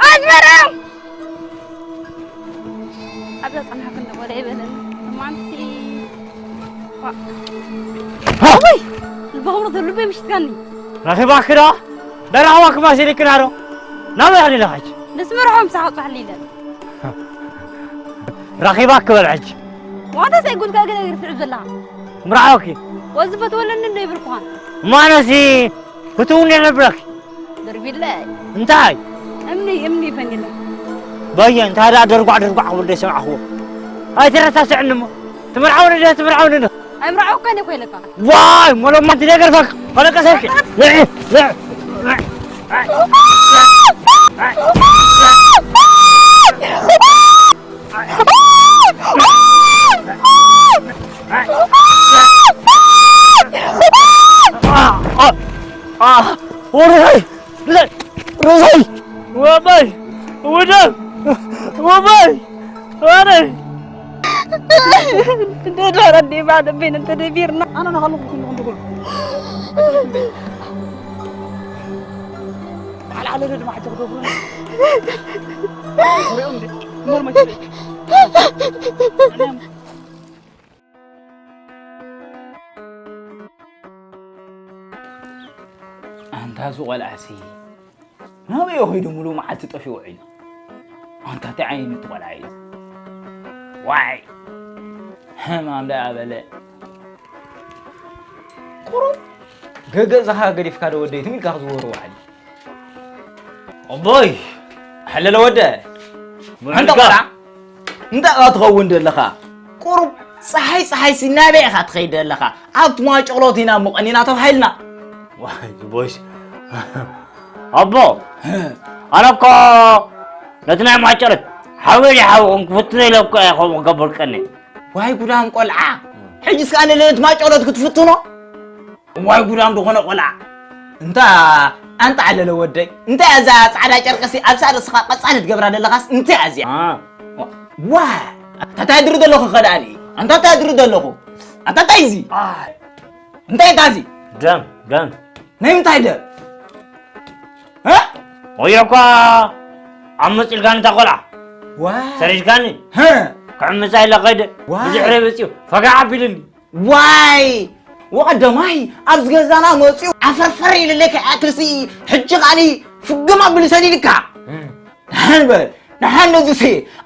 ኣስመሮም! ኣብዛ ጸናሕኩ እንደ ወደ ይበለኒ። ማንሲ። ዋ። ወይ! ልበኹም ርቱ ልበይ ምሽትካኒ። ረኺባኪ ዶ? ደራዋ ክማስ ኢልክና ዶ? ናበይ ኣሊለኻች? ንስመርሖም ሳቕ ጻሕሊ ኢለን። ረኺባኪ በል ሕጂ። ዋንታ ሳይጉልካ ገለ ገለ ትስዕብ ዘለኻ። ምርዓወኪ። ወዚ ፈትወለኒ እንዶ ይብልኩኻን። ማነሲ ፍትውኒ ነብረኪ። ድርቢለ። እንታይ? እምኒ፣ እምኒ ፈንጅለ። በየ እንታይ ደኣ ደርጓዕ ደርጓዕ ክብል ደይሰማዕኽዎ። ኣይትረሳስዕኒ እሞ። ትምርዓውኒ ዶ ትምርዓውኒ ዶ? ኣይምርዓውካን እኮ ኢለካ። ዋይ፣ ሞሎማ ትደገርፈክ። ፈለቀሰክ። ወረይ! ርዘይ! ርዘይ! ወባይ! ውደም! ወባይ! ወረይ! እንደ ዶሮ እንደ ባዶ ቤን እንተ ደቢርና። ኣነ ናኸሉ ኩሉ እንደ ጎል። على على رد ما حد ياخذه. وريهم دي. مور ما جري. ኣንታ እዚ ቆልዓሲ ናበይ ኸይዱ ሙሉ መዓልቲ ጠፊኡ ውዒሉ? ኣንታ እንታይ ዓይነት ቆልዓ እዩ እዚ? ዋይ! ሕማም ደኣ በለ። ቁሩብ ገገዝኻ ገዲፍካ ዶ ወደይ ትም ኢልካ ክዝወሩ ውዓል? ኣቦይ! ሕለለ ወደ! ኣንታ ቆልዓ! እንታይ ኢኻ ትኸውን ዘለኻ? ቁሩብ ፀሓይ ፀሓይ ሲ ናበይ ኢኻ ትኸይድ ኣለኻ? ኣብቲ ማጨሎት ኢና ሙቐን ኢና ተባሂልና። ዋይ ዝቦይስ ኣቦ፣ ኣነ እኮ ነቲ ናይ ማጨሎት ሓወይ ሓውኹም ክፍትኖ ኢለ እኮ እየ ከምኡ ክገብር ቀኒ። ዋይ ጉዳም ቆልዓ፣ ሕጂ እስከ ኣነ ነቲ ማጨሎት ክትፍትኖ? ዋይ ጉዳም ዝኾነ ቆልዓ። እንታ ኣንታ ኣለለ ወደይ፣ እንታይ እዛ ጻዕዳ ጨርቅሲ ኣብ ሳእሪ ስኻ ቀጻሊ ትገብራ ዘለኻስ እንታይ እዚኣ? ዋ፣ ኣታ እንታይ ድሪ ዘለኹ ከዳኒ? ኣንታ እንታይ ድሪ ዘለኹ? ኣታ እንታይ እዚ? እንታይ እታ እዚ? ደም ደም ናይ ምንታይ ደም? እ? ወዮ እኳ ኣብ መጽልካኒ እታ ቆልዓ ዋ፣ ሰሪዝካኒ ህ፣ ክዕምጻ ኢለ ኸይደ ዋይ። ብድሕረ መጽዩ ፈጋዕ ኣቢልኒ። ዋይ፣ ወቐደማይ ኣብዚ ገዛና መጽዩ ዓፈርፈር ኢልለይ ከይኣክልሲ፣ ሕጂ ኻሊ ፍግም ኣቢሉ ሰዲድካ። ደሓን በል፣ ደሓን ነዚሲ፣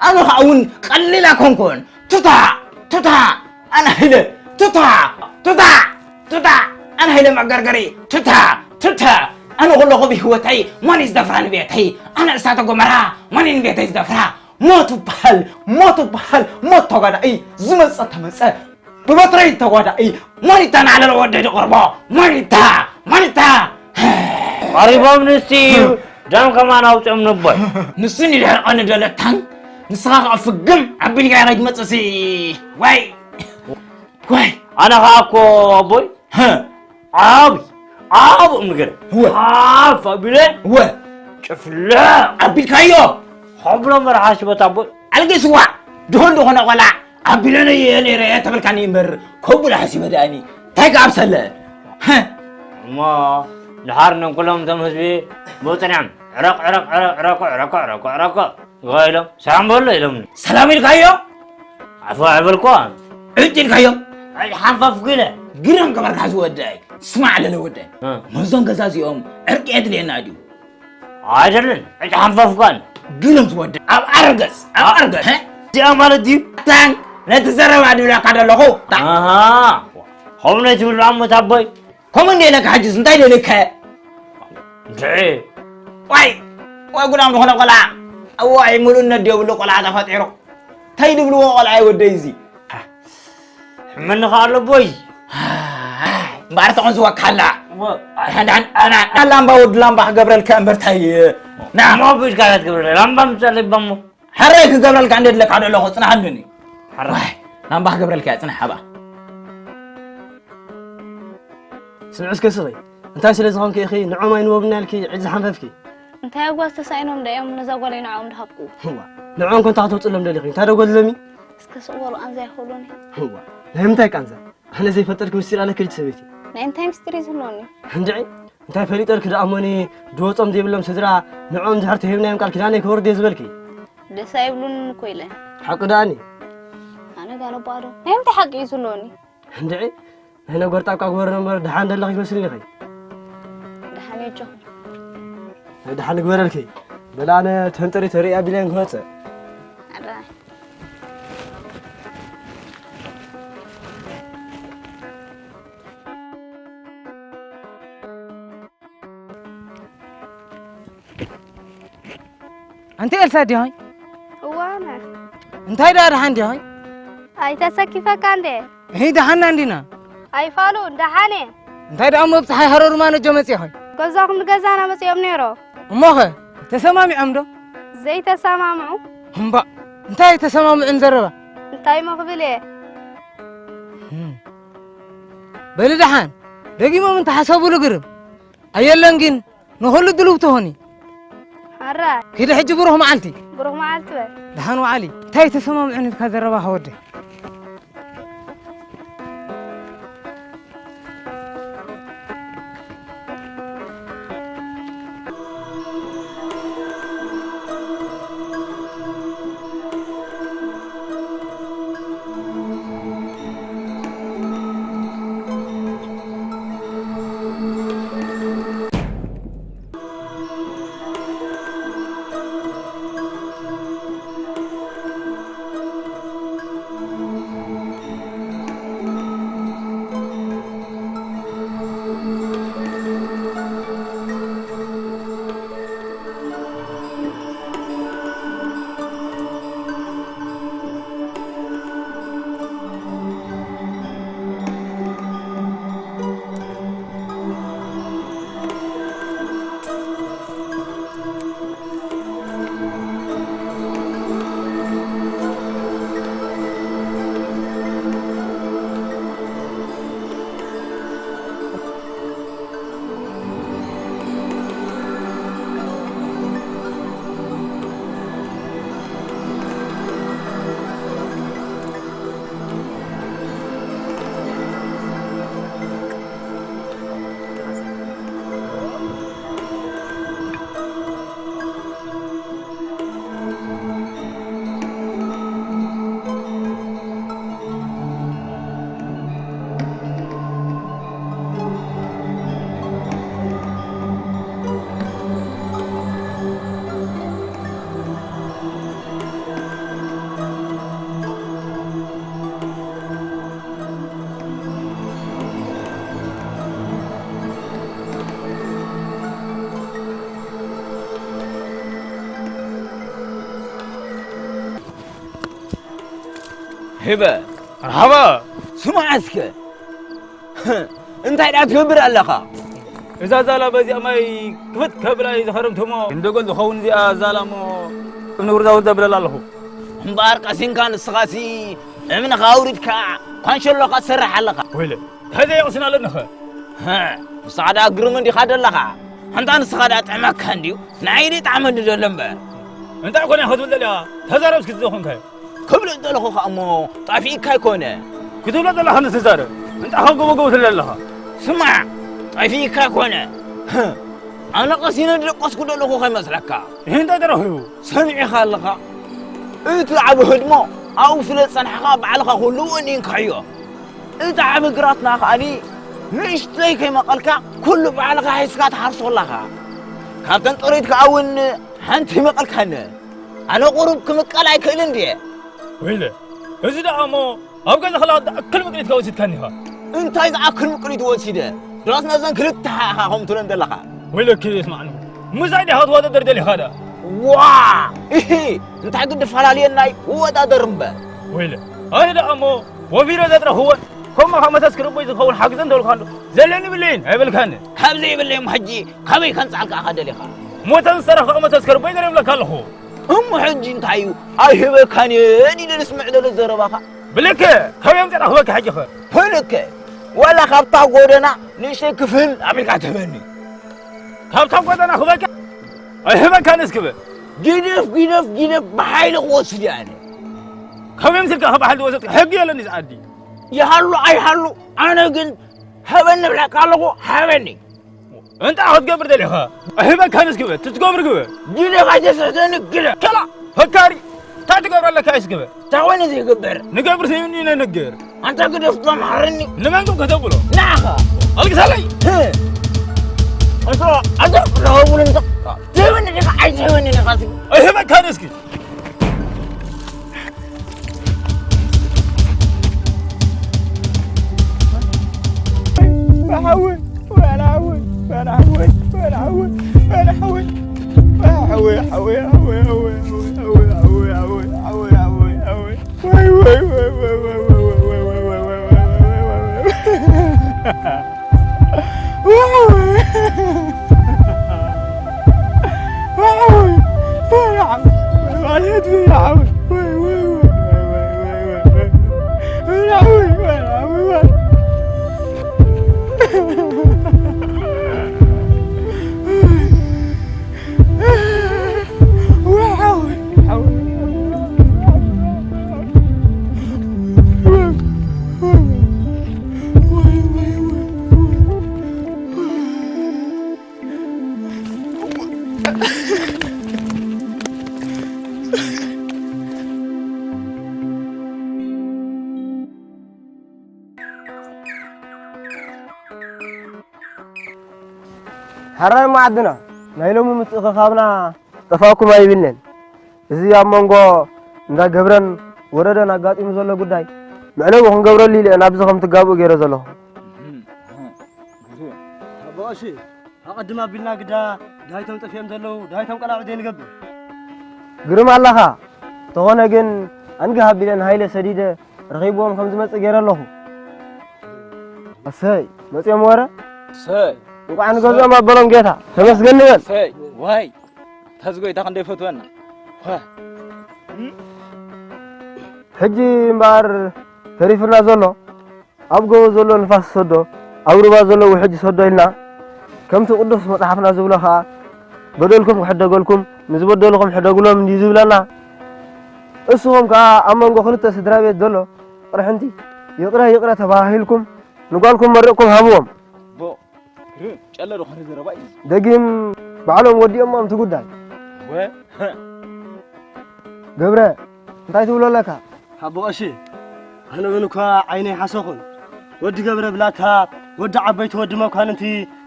ኣነ ኸኣ እውን ቀሊል ኣይኮንኩን። ቱታ፣ ቱታ፣ ኣነ ሃይለ፣ ቱታ፣ ቱታ፣ ቱታ፣ ኣነ ሃይለ መገርገሪ፣ ቱታ፣ ቱታ። ኣነ ከለኹ ብህይወተይ መን እዩ ዝደፍራኒ ቤተይ? ኣነ እሳተ ጎመራ መን እዩ ንቤተይ ዝደፍራ? ሞት በሃል፣ ሞት በሃል፣ ሞት ተጓዳኢ ዝመጸ ተመጸ። ብበትረይ ተጓዳኢ ማኒታ ናዕለለ ወደይ ድቕርቦ ማኒታ፣ ማኒታ። ቀሪቦም ንሲ ደም ከማን ኣውፅኦም ንቦይ። ንሱ ንድሕርቐኒ ደለታን ንስኻ ከዓ ፍግም ኣቢልካ ኢኻ ትመፅእሲ። ዋይ፣ ዋይ። ኣነ ከዓ እኮ ኣቦይ ሀ። ዓብ፣ ዓብ እምገር። እወ። ሓፍ ኣቢለ እወ። ጭፍለ ኣቢልካዮ። ከብሎ መርሓ ሽበት ኣቦይ። ኣልጊስዋ፣ ድኹል ዝኾነ ቆልዓ ኣቢለነዮ እየ ነይረ ተበልካኒ እምበር፣ ከብሎ ሓሲበ ደኣኒ። እንታይ ከኣብሰለ? እሞ ድሓር ነን ኩሎም እቶም ህዝቢ ብኡ ጸኒሖም፣ ዕረቕ፣ ዕረቕ፣ ዕረቕ፣ ዕረኮ፣ ዕረኮ፣ ዕረኮ፣ ዕረኮ ኢሎም፣ ሰላም በሎ ኢሎምኒ። ሰላም ኢልካዮ? ዓፉ ኣይበልኳ። ዕጭ ኢልካዮ? ኣይ፣ ሓንፋፍ ኢለ። ግርም ገበርካ ዝወደይ። ስማዕ ለለ ወደይ። እ። ነዞም ገዛ እዚኦም ዕርቂ የድልየና ድዩ? ኣይደልን፣ ዕጭ ሓንፋፍኳን። ግርም ዝወደይ። ኣብ ኣርገጽ፣ ኣብ ኣርገጽ። ሀ? እዚኣ ማለት ድዩ? ታን፣ ነቲ ዘረባ ድብለካ ዘለኹ። ታ- ኣሃ፣ ከምኡ ነይ ትብሉ ኣሞ ታቦይ? ከምኡ እንደ ኢለካ ሕጅስ እንታይ ደልከ? እንድዒ። ዋይ፣ ዋይ ጉዳም ዝኾነ ቆልዓ። እዋይ፣ ምሉእነት ድየብሉ ቆልዓ ተፈጢሩ። እንታይ ድብልዎ ቆልዓ እዩ ወደይ እዚ? ሕመኒ ኸዓ ኣሎ ቦይ። እምበኣር ተቐንዝወካ ኣላ። ወ-፣ ሓንዳን ኣና፣ ላምባ ወዲ ላምባ ክገብረልካ እምበር እንታይ፣ ና። እሞ ብኢድካ እያ ትገብረላ። ላምባ ምጻለይ ባሞ። ሕራይ ክገብረልካ እንደ ድለካ ዶ ኣለኹ፣ ጽናሓሉኒ። ሕራይ። ዋይ፣ ላምባ ክገብረልካ እያ፣ ጽናሕ፣ ሃባ። ስምዒ እስከ ስኺ፣ እንታይ ስለ ዝኾንኪ ኢኺ ንዖም ኣይንወብና ኢልኪ ዕጅ ዝሓንፈፍኪ? እንታይ ኣጓዝ ተሳኢኖም ዶ እዮም ነዛ ጓለይ ንዕኦም ድሃብኩ? እዋ፣ ንዕኦም ኮንታ ከተውፅሎም ደሊኺ፣ እንታይ ዶ ጎድሎሚ? እስከ ስቕ በሉ፣ ኣንዛ ይኸብሉኒ። እዋ፣ ናይ ምንታይ ቃንዛ? ኣነ ዘይፈልጠልኪ ምስጢር ኣለኪ ልጅ ሰበይቲ። ናይ እንታይ ምስጢር እዩ ዝህልወኒ? እንድዒ፣ እንታይ ፈሊጠልኪ ደኣ እሞኒ፣ ድወጾም ዘይብሎም ስድራ፣ ንዕኦም ድሕር ተሂብናዮም ቃል ኪዳነይ ከወርድ እየ ዝበልኪ? ደስ ኣይብሉንን እኮ ኢለ። ሓቂ ደኣኒ? ኣነ ጋል ኣቦኣ ዶ? ናይ ምንታይ ሓቂ እዩ ዝህልወኒ? እንድዒ፣ ናይ ነጎር ጣብቃ ግበርና እምበር ደሓን ደለኺ ይመስልኒ ኢኺ። ደሓን እየ ኣጆኹም። ናይ ደሓን ግበረልኪ። በል ኣነ ተንጠሪ ተርኢ ኣቢለን ክመጽእ። ኣረ። ኣንቲ ኤልሳ ዲሆይ? እዋነ። እንታይ ደኣ ደሓን ዲሆይ? ኣይተሰኪፈካ እንዴ? እሂ ደሓና እንዲና። ኣይፋሉን፣ ደሓን እየ። እንታይ ደኣ እሞ ብፀሓይ ሃረሩ ማነጆ መፂእኹም? ገዛኹም ንገዛና መፂኦም ነይሮ። እሞኸ ተሰማሚዖም ዶ? ዘይተሰማምዑ። እምባእ፣ እንታይ ተሰማምዑን ዘረባ? እንታይ እሞ ክብል እየ? ህም። በሊ ደሓን፣ ደጊሞም እንተሓሰቡሉ ግርም። ኣየለን ግን ንኹሉ ድሉው ትኾኒ። ኣረ። ኪዲ ሕጂ ብሩኽ መዓልቲ። ብሩኽ መዓልቲ በል። ደሓን ወዓሊ። እንታይ ተሰማምዑን ኢልካ ዘረባ ሃወደይ? ሂበ። መርሓባ። ስማዕ እስከ። እንታይ ደኣ ትገብር ኣለኻ? እዛ ዛላ በዚኣ ማይ ክፍት ከብላ እዩ ዝኸረምትሞ። ክንደጎል ዝኸውን እዚኣ ዛላ እሞ እምኒ ውርዛ ውርዛ ብለላ ኣለኹ። እምበኣር ቀሲንካ ንስኻሲ እምንኻ ኣውሪድካ ኳንሸሎኻ ትሰርሕ ኣለኻ። ወይለ፣ እንታይ ዘየቕስን ኣለንኸ? ሃ፣ ንስኻ ደኣ ግርም እንዲኻ ደለኻ። ኣንታ ንስኻ ደኣ ጥዕመካ እንድዩ። ንዓይ ደይ ጣዕመኒ ዘሎ እምበር። እንታይ ኮነ ኢኻ ትብል ዘለኻ? ተዛረብ እስኪ ዝኾንካዮ። ክብል ዘለኹ ኸኣ እሞ ጠፊእካ ኣይኮነ። ክትብሎ ዘለኻ ንትዛረብ። እንታይ ኸ ጎቦ ጎቦ ትብል ኣለኻ? ስማዕ፣ ጠፊእካ ኣይኮነ። ኣነ ቀሲነ ዝደቀስኩ ዘለኹ ኸይመስለካ። ይህ እንታይ ተረኺቡ? ሰሚዕኻ ኣለኻ? እቲ ዓቢ ህድሞ ኣብኡ ስለ ዝጸናሕካ ባዕልኻ ኩሉ ወኒንካዮ። እቲ ዓቢ ግራትና ከኣኒ ንእሽተይ ከይመቐልካ ኩሉ ባዕልኻ ሒዝካ ትሓርሶ ኣለኻ። ካብተን ጥሪት ከኣ እውን ሓንቲ ይመቐልካኒ። ኣነ ቁሩብ ክምቀል ኣይክእልን ድየ? ወይለ፣ እዚ ደኣ እሞ ኣብ ገዛ ከለኻ ዝኣክል ምቅሊትካ ወሲድካኒ ኢኻ። እንታይ ዝኣክል ምቅሊት ወሲደ? ድሮስ ነዘን ክልተ ኢኻ ከምትብለን ዘለኻ። ወይለኪ ስማዕኒ፣ ምሳይ ዲኻ ትወዳደር ደሊኻ ደኣ? ዋ! ኢሂ! እንታይ ግዲ ፈላልየናይ እወዳደር እምበር። ወይለ፣ ኣነ ደኣ እሞ ወፊረ ዘጥረኽወን፣ ከምኡ ኸዓ መተስ ክርቦይ ዝኸውን ሓግዘን ተብልካ ኣሎ። ዘለኒ ብለይን ኣይበልካኒ። ካብ ዘይብለዮም ሕጂ ካበይ ከምጽኣልካ ኢኻ ደሊኻ? ሞተን ዝሰረኽኦ መተስ ክርቦይ ገለ ይብለካ ኣለኹ። እሞ ሕጂ እንታይ እዩ? ኣይህበካን እየ ኢለ ዝስምዕ ዘሎ ዘረባኻ። ብልክዕ፣ ካበይ ኣምጺእካ ክህበካ ሕጂ ኸ? ብልክዕ፣ ዋላ ካብታ ጎደና ንእሽተይ ክፍል ኣቢልካ ትህበኒ። ካብታ ጎደና ክህበካ? ኣይህበካን እስኪ በል። ጊደፍ፣ ጊደፍ፣ ጊደፍ ብሓይሊ ክወስድ እየ ኣነ። ካበይ ኣምጺእካ ከ ብሓይሊ ዝወሰድካ? ሕጊ የለን እዚ ዓዲ። ይሃሉ ኣይሃሉ፣ ኣነ ግን ህበኒ እብለካ ኣለኹ፣ ሃበኒ። እንታይ ክትገብር ደሊኻ? ኣይህበካን እስኪ በል፣ ትትገብር ግበር። ጊደፍ ኣይተስሕተኒ፣ ግደፍ። ከላ፣ ፈካሪ፣ እንታይ ትገብር ኣለካ እስኪ በል? እንታይ ኮይኑ ዘይግበር? ንገብር ዘይብኒ ነንግር። ኣንታ ግደፍ ዶ መሓረኒ። ንመን ግን ከተብሎ? ንዓኻ። ኣልግሳለይ። ህ። ኣንታ ኣንታ ረኸቡን እንተ ትህበኒ ዲኻ ኣይትህበኒ ዲኻ እስኪ? ኣይህበካን እስኪ። ሕራይ እሞ ዓድና፣ ናይ ሎሚ ምትእኽኻብና ጠፋእኩም ኣይብልንን። እዚ ኣብ መንጎ እንዳ ገብረን ወረደን ኣጋጢሙ ዘሎ ጉዳይ መዕለቢ ክንገብረሉ ኢለ እየ ናብዚ ከም ትጋብኡ ገይረ ዘለኹ። ኣቦ ቀሺ፣ ኣቐድም ኣቢልና ግዳ፣ ዳይቶም ጠፊኦም ዘለዉ፣ ዳይቶም ቀላዕ ዘይንገብር። ግርም ኣለኻ። እንተኾነ ግን፣ ኣንግህ ኣቢለ ንሃይለ ሰዲደ ረኺብዎም ከም ዝመጽእ ገይረ ኣለኹ። እሰይ፣ መጺኦም ወረ? እሰይ። እንቋዕ ንገዝኦም ኣበሎም ጌታ። ተመስገን ንበል። እሰይ። ዋይ፣ ተዝጎይታ ክንደይ ፈትወና። ዋ። ሕጂ እምበኣር ተሪፉና ዘሎ፣ ኣብ ጎቦ ዘሎ ንፋስ ይሰዶ፣ ኣብ ሩባ ዘሎ ውሕጅ ይሰዶ ኢልና፣ ከምቲ ቅዱስ መጽሓፍና ዝብሎ ኸኣ፣ በደልኩም ክሕደገልኩም፣ ንዝበደሉኹም ሕደጉሎም እንድዩ ዝብለና። እስኹም ከኣ ኣብ መንጎ ክልተ ስድራ ቤት ዘሎ ቅርሕንቲ፣ ይቕረ ይቕረ ተባሃሂልኩም፣ ንጓልኩም መሪቕኩም ሃብዎም። ቦ፣ ር-፣ ጨለ ዶ ኸረ ዘረባ እዩ። ደጊም ባዕሎም ወዲኦሞም እቲ ጉዳይ። ወ-፣ ገብረ፣ እንታይ ትብሎ ኣለካ? ኣቦ ቀሺ፣ ኣነ እውን እኳ ዓይነይ ሓሰኹን። ወዲ ገብረ ብላታ፣ ወዲ ዓበይቲ ወዲ መኳንንቲ፣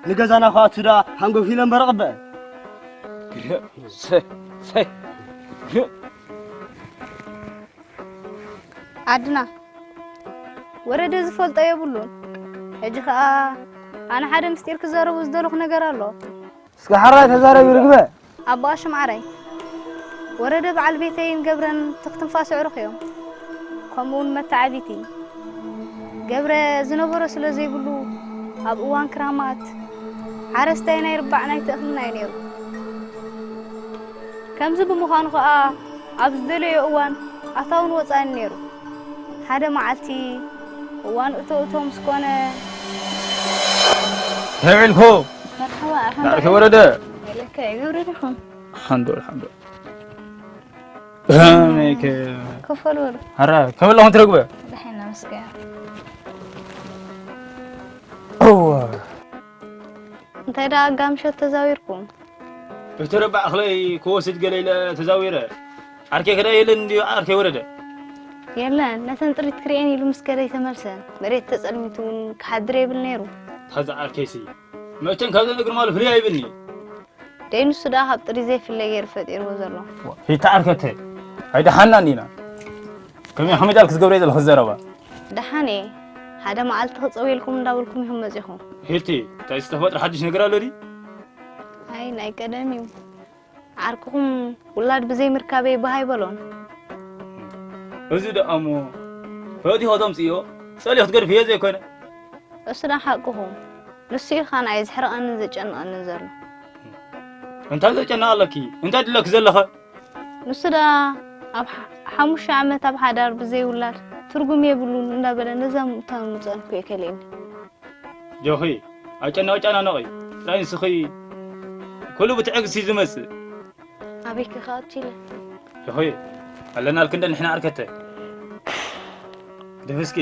ንገዛና ክኣቱ ደኣ ሃንጎፍ ኢለ እምበር እቕበ። ግርም፣ ሰ-፣ ሰ-፣ ግርም። ዓድና፣ ወረደ ዝፈልጦ የብሉን። ሕጂ ኸኣ ኣነ ሓደ ምስጢር ክዛረቡ ዝደለኹ ነገር ኣሎ። እስከ ሓራይ ተዛረቢ ርግበ። ኣቦ ኣሽም ዓራይ፣ ወረደ በዓል ቤተይን ገብረን ትኽ ትንፋስ ኣዕሩኽ እዮም። ከምኡውን መተዓቢቲ ገብረ ዝነበሮ ስለ ዘይብሉ፣ ኣብ እዋን ክራማት ሓረስታይ ናይ ርባዕ ናይቲ እኽልና እዩ ነይሩ። ከምዚ ብምዃኑ ኸኣ፣ ኣብ ዝደለዮ እዋን ኣታውን ወጻእን ነይሩ። ሓደ መዓልቲ እዋን እቶ እቶ ምስ ኮነ፣ እንታይ ውዒልኩ? መርሓባ፣ ኣርሓ ዳዕከ ወረደ። ኢለካ እየ፣ ገብረ ዲኹም? ሓንዶ፣ ሓንዶ። ከመይ ከ? ከፈል በሉ። ኣረ፣ ከመይ ኣለኹም ትረግበ? ደሓን ኢና መስገን። እወ። እንታይ ደኣ ኣጋ ምሸት ተዛዊርኩም? እቲ ረባዕ እኽለይ ክወስድ ገለ ኢለ ተዛዊረ። ዓርከይ ከ ደኣ የለን እንድዩ ዓርከይ ወረደ? የለን፣ ነተን ጥሪት ክርእየን ኢሉ ምስ ከደ ኣይተመልሰን። መሬት ተጸልሚቱ እውን ክሓድር የብል ነይሩ። ታዛ ዓርከይሲ፣ መቸም ካብዘን እግሪ ማሉ ፍልይ ኣይብልኒ። ደይ ንሱ ደኣ ካብ ጥሪት ዘይፍለ ገይሩ ፈጢርዎ ዘሎ። ሂታ ዓርከተይ፣ ኣይደሓናን ኢና። ከመይ ሓመድ ኣልክስ ገብረ ዘለኹ ዘረባ? ደሓን እየ። ሓደ መዓልቲ ክጸውየልኩም እንዳበልኩም ኢኹም መጺኹም። ሂቲ፣ እንታይ ዝተፈጥረ ሓድሽ ነገር ኣሎ ድዩ? ኣይ፣ ናይ ቀደም እዩ። ዓርክኹም ውላድ ብዘይ ምርካበይ ባህ ኣይበሎን። እዚ ደኣ እሞ ፈቲኹ ተምጽእዮ፣ ጸሊኹ ትገድፍዮ ዘይኮነ። እሱ ደኣ ሓቅኹም። ንሱ እዩ ኸኣ ንዓይ ዘሕርቐንን ዘጨንቐንን ዘሎ። እንታይ ዘጨንቕ ኣለኪ? እንታይ ድለኪ ዘለኸ? ንሱ ደኣ ኣብ ሓ-፣ ሓሙሽተ ዓመት ኣብ ሓዳር ብዘይ ውላድ ትርጉም የብሉን እንዳበለ ነዛ ምእንታን ምጸንኩ እየ ከልእኒ። ጆኺ፣ ኣጨናቂ ጨናነቂ ጥራይ ንስኺ ኩሉ ብትዕግስቲ እዩ ዝመጽእ። ኣበይ ክኸኣት ኢለ? ጆኺ፣ ኣለናልኪ እንደ ንሕና ዓርከተ። ግደፍ እስኪ፣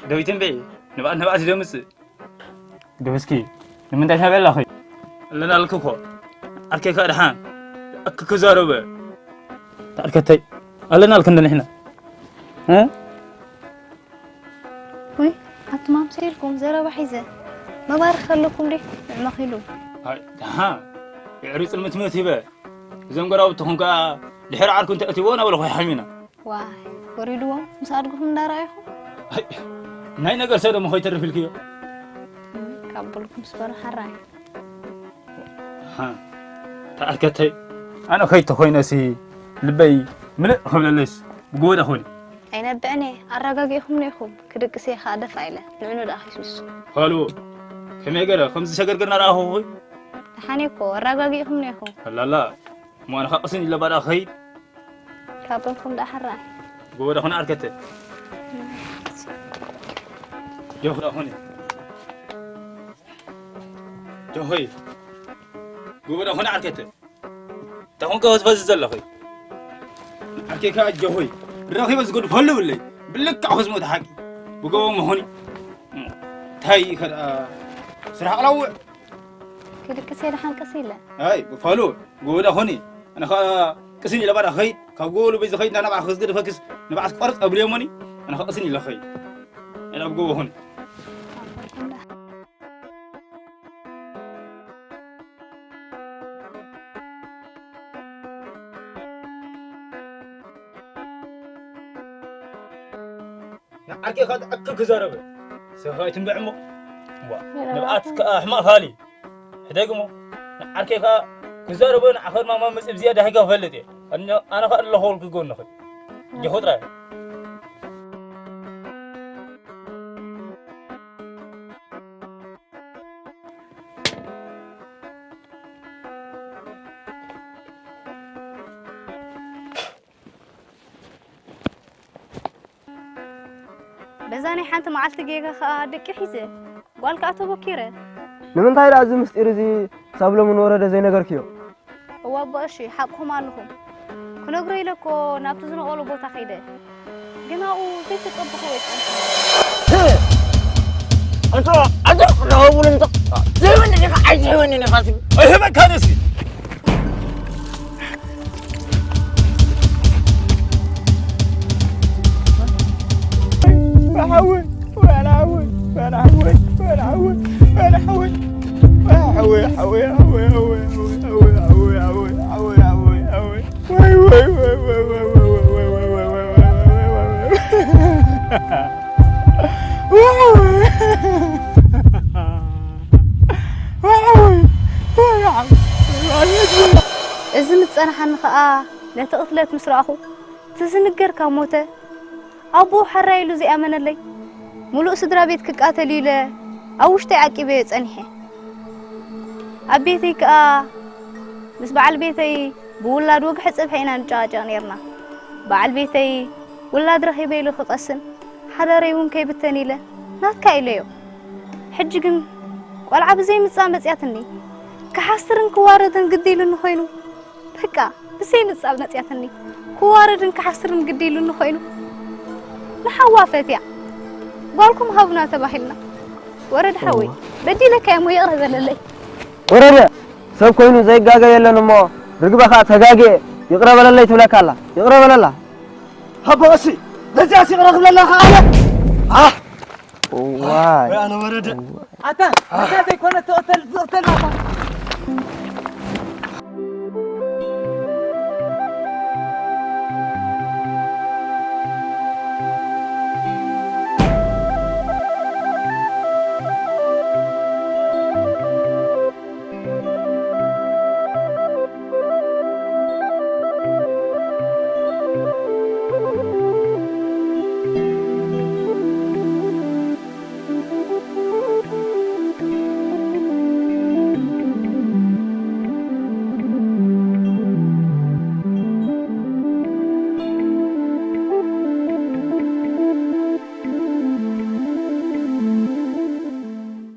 ግደፊ ትንበዒ፣ ንብኣት ንብኣት እዩ ደምጽእ። ግደፍ እስኪ፣ ንምንታይ ትነብዒ ኣለኺ? ኣለናልኪ እኮ፣ ዓርከይ ከኣ ደሓን፣ ኣክ ክዛረበ። ዓርከተይ፣ ኣለናልኪ እንደ ንሕና። እ? ውይ፣ ኣቱም ኣምሰልኩም ዘረባ ሒዘ። መባርኽ ከለኩም ድዩ ንዕመኺሉ? ኣይ፣ ደሓ፣ ብዕሪ ጽልምትምት ይበል። እዞም ጎረባብትኹም ከኣ ድሕሪ ዓርኩ እንተእትይዎ ናበልኹ ይሓሚና። ዋይ፣ ወሪድዎም ምስ ኣድግኹም እንዳረኣይኹም? ኣይ፣ ናይ ነገር ሰብ ደሞ ከይተርፍ ኢልክዮ። እም፣ ካብ በልኩም ስበሩ ሓራይ። ሃ፣ ተኣርከተይ፣ ኣነ ከይተኾይነሲ ልበይ ምልእ ክብለለይስ ብጎዳ ኾይነ። ኣይነብዕን እየ፣ ኣረጋጊእኹምኒ ኢኹም፣ ክድቅስ እየ ኸኣ ደፋ ኢለ፣ ንዕኑ ደኣ ኺስ ንሱ። ፋሉ፣ ከመይ ገረ፣ ከምዚ ሸገርገርና ረኣኹኺ? ደሓን እየ እኮ፣ ኣረጋጊእኹምኒ ኢኹም። ኣላላ፣ እሞ ኣነ ኸኣ ቅስን ኢለ ባዳ ክኸይድ? ካብ በልኩም ደኣ ሓራይ። ጎበዳ ኹን ዓርከተ። ጆኽ ደኣ ኹን። ጆሆይ። ጎበዳ ኹን ዓርከተ። ተኹን ከወዝ ፈዝ ዘለኹ። ዓርከይ ከኣ ጆሆይ። ረኺበ ዝገድፈሉ ብለይ። ብልክዕ ኹዝሞ ተሓቂ። ብጎቦ መኾኒ። ታይ ከደኣ ስራሕ ኣቕላውዕ። ክድቅስ እየ ደሓን ቀስ ኢለ። ኣይ፣ ብፋሉ፣ ጎቦ ደኣ ኹኒ። ኣነ ኸኣ ቅስን ኢለ ባዳ ኸይድ። ካብ ጎቦ ልበይ ዝኸይድ እንዳ ናብዓ ክዝገድፈክስ ንብዓት ቀርጽ ኣብልዮሞኒ። ኣነ ኸኣ ቅስን ኢለ ኸይድ። ኣነ ኣብ ጎቦ ኹኒ። ንዓርከይ ከኣ ትኣክል ክዛረበ። ሰብኻ ኣይትንብዕ እሞ። ዋ፣ ንብዓት ከኣ ሕማቕ ፋሊ። ሕደግ እሞ። ንዓርከይ ከኣ ክዛረበ ንዓኸ ድማ ማመጽ ብዝያዳ ሂጋ ፈልጥ እየ። ኣነ፣ ኣነ ከኣ ኣለኹ ወልኪ ጎንኺ። ጀኹ ጥራይ። በዛ ናይ ሓንቲ መዓልቲ ጌጋ ኸኣ ደቂ ሒዘ፣ ጓል ከኣ ተበኪረ። ንምንታይ ደኣ እዚ ምስጢር እዚ ክሳብ ሎሚ ንወረደ ዘይነገርክዮ? እዋ ኣቦ ቀሺ፣ ሓቅኹም ኣለኹም። ክነግሮ ኢለ እኮ ናብቲ ዝነቐሎ ቦታ ከይደ። ግን ኣብኡ ዘይተጸበኹዎ ይጸንሐ። ኣንታ፣ ኣንታ፣ ክነኸውል እንተ ዘይወኒ ኢኻ፣ ኣይትህበኒ ኢኻ ትብል። ኣይህበካን እስኪ። ሓወይ፣ ወላ ሓወይ፣ ወላ ሓወይ፣ ወላ ሓወይ፣ ወላ ሓወይ። እዚ ምስ ጸንሓኒ ኸኣ ነቲ ቅትለት ምስ ረኣኹ፣ እቲ ዝንገር ካብ ሞተ፣ ኣቦኡ ሓራይ ኢሉ ዘይኣመነለይ፣ ምሉእ ስድራ ቤት ክቃተል ኢለ ኣብ ውሽጠይ ዓቂበዮ ጸኒሐ። ኣብ ቤተይ ከኣ ምስ በዓል ቤተይ ብውላድ ወግሐ ጽብሐ ኢና ንጨቓጨቕ ኔርና። በዓል ቤተይ ውላድ ረኺበ ኢሉ ክቐስን ሓዳረይ እውን ከይብተን ኢለ ናትካ ኢለዮ። ሕጂ ግን ቆልዓ ብዘይ ምጻእ መጽያትኒ። ክሓስርን ክዋረድን ግዲ ኢሉኒ ኮይኑ፣ በቃ ብዘይ ምጻእ መጽያትኒ። ክዋረድን ክሓስርን ግዲ ኢሉኒ ኮይኑ፣ ንሓዋ ፈትያ ጓልኩም ሃቡና ተባሂልና። ወረድ ሓወይ፣ በዲለካ እሞ ይቕረ በለለይ። ወረደ፣ ሰብ ኮይኑ ዘይጋገ የለን እሞ፣ ርግበ ኸኣ ተጋግየ፣ ይቕረ በለለይ ትብለካ ኣላ። ይቕረ በለላ። ሃቦ፣ እሺ፣ ነዚኣስ ይቕረ ክብለላ ኸኣ ኣነ። ኣህ፣ ዋይ ወይ ኣነ ወረደ። ኣታ ኣታ ዘይኮነ ትቕተል ዝቕተል ኣታ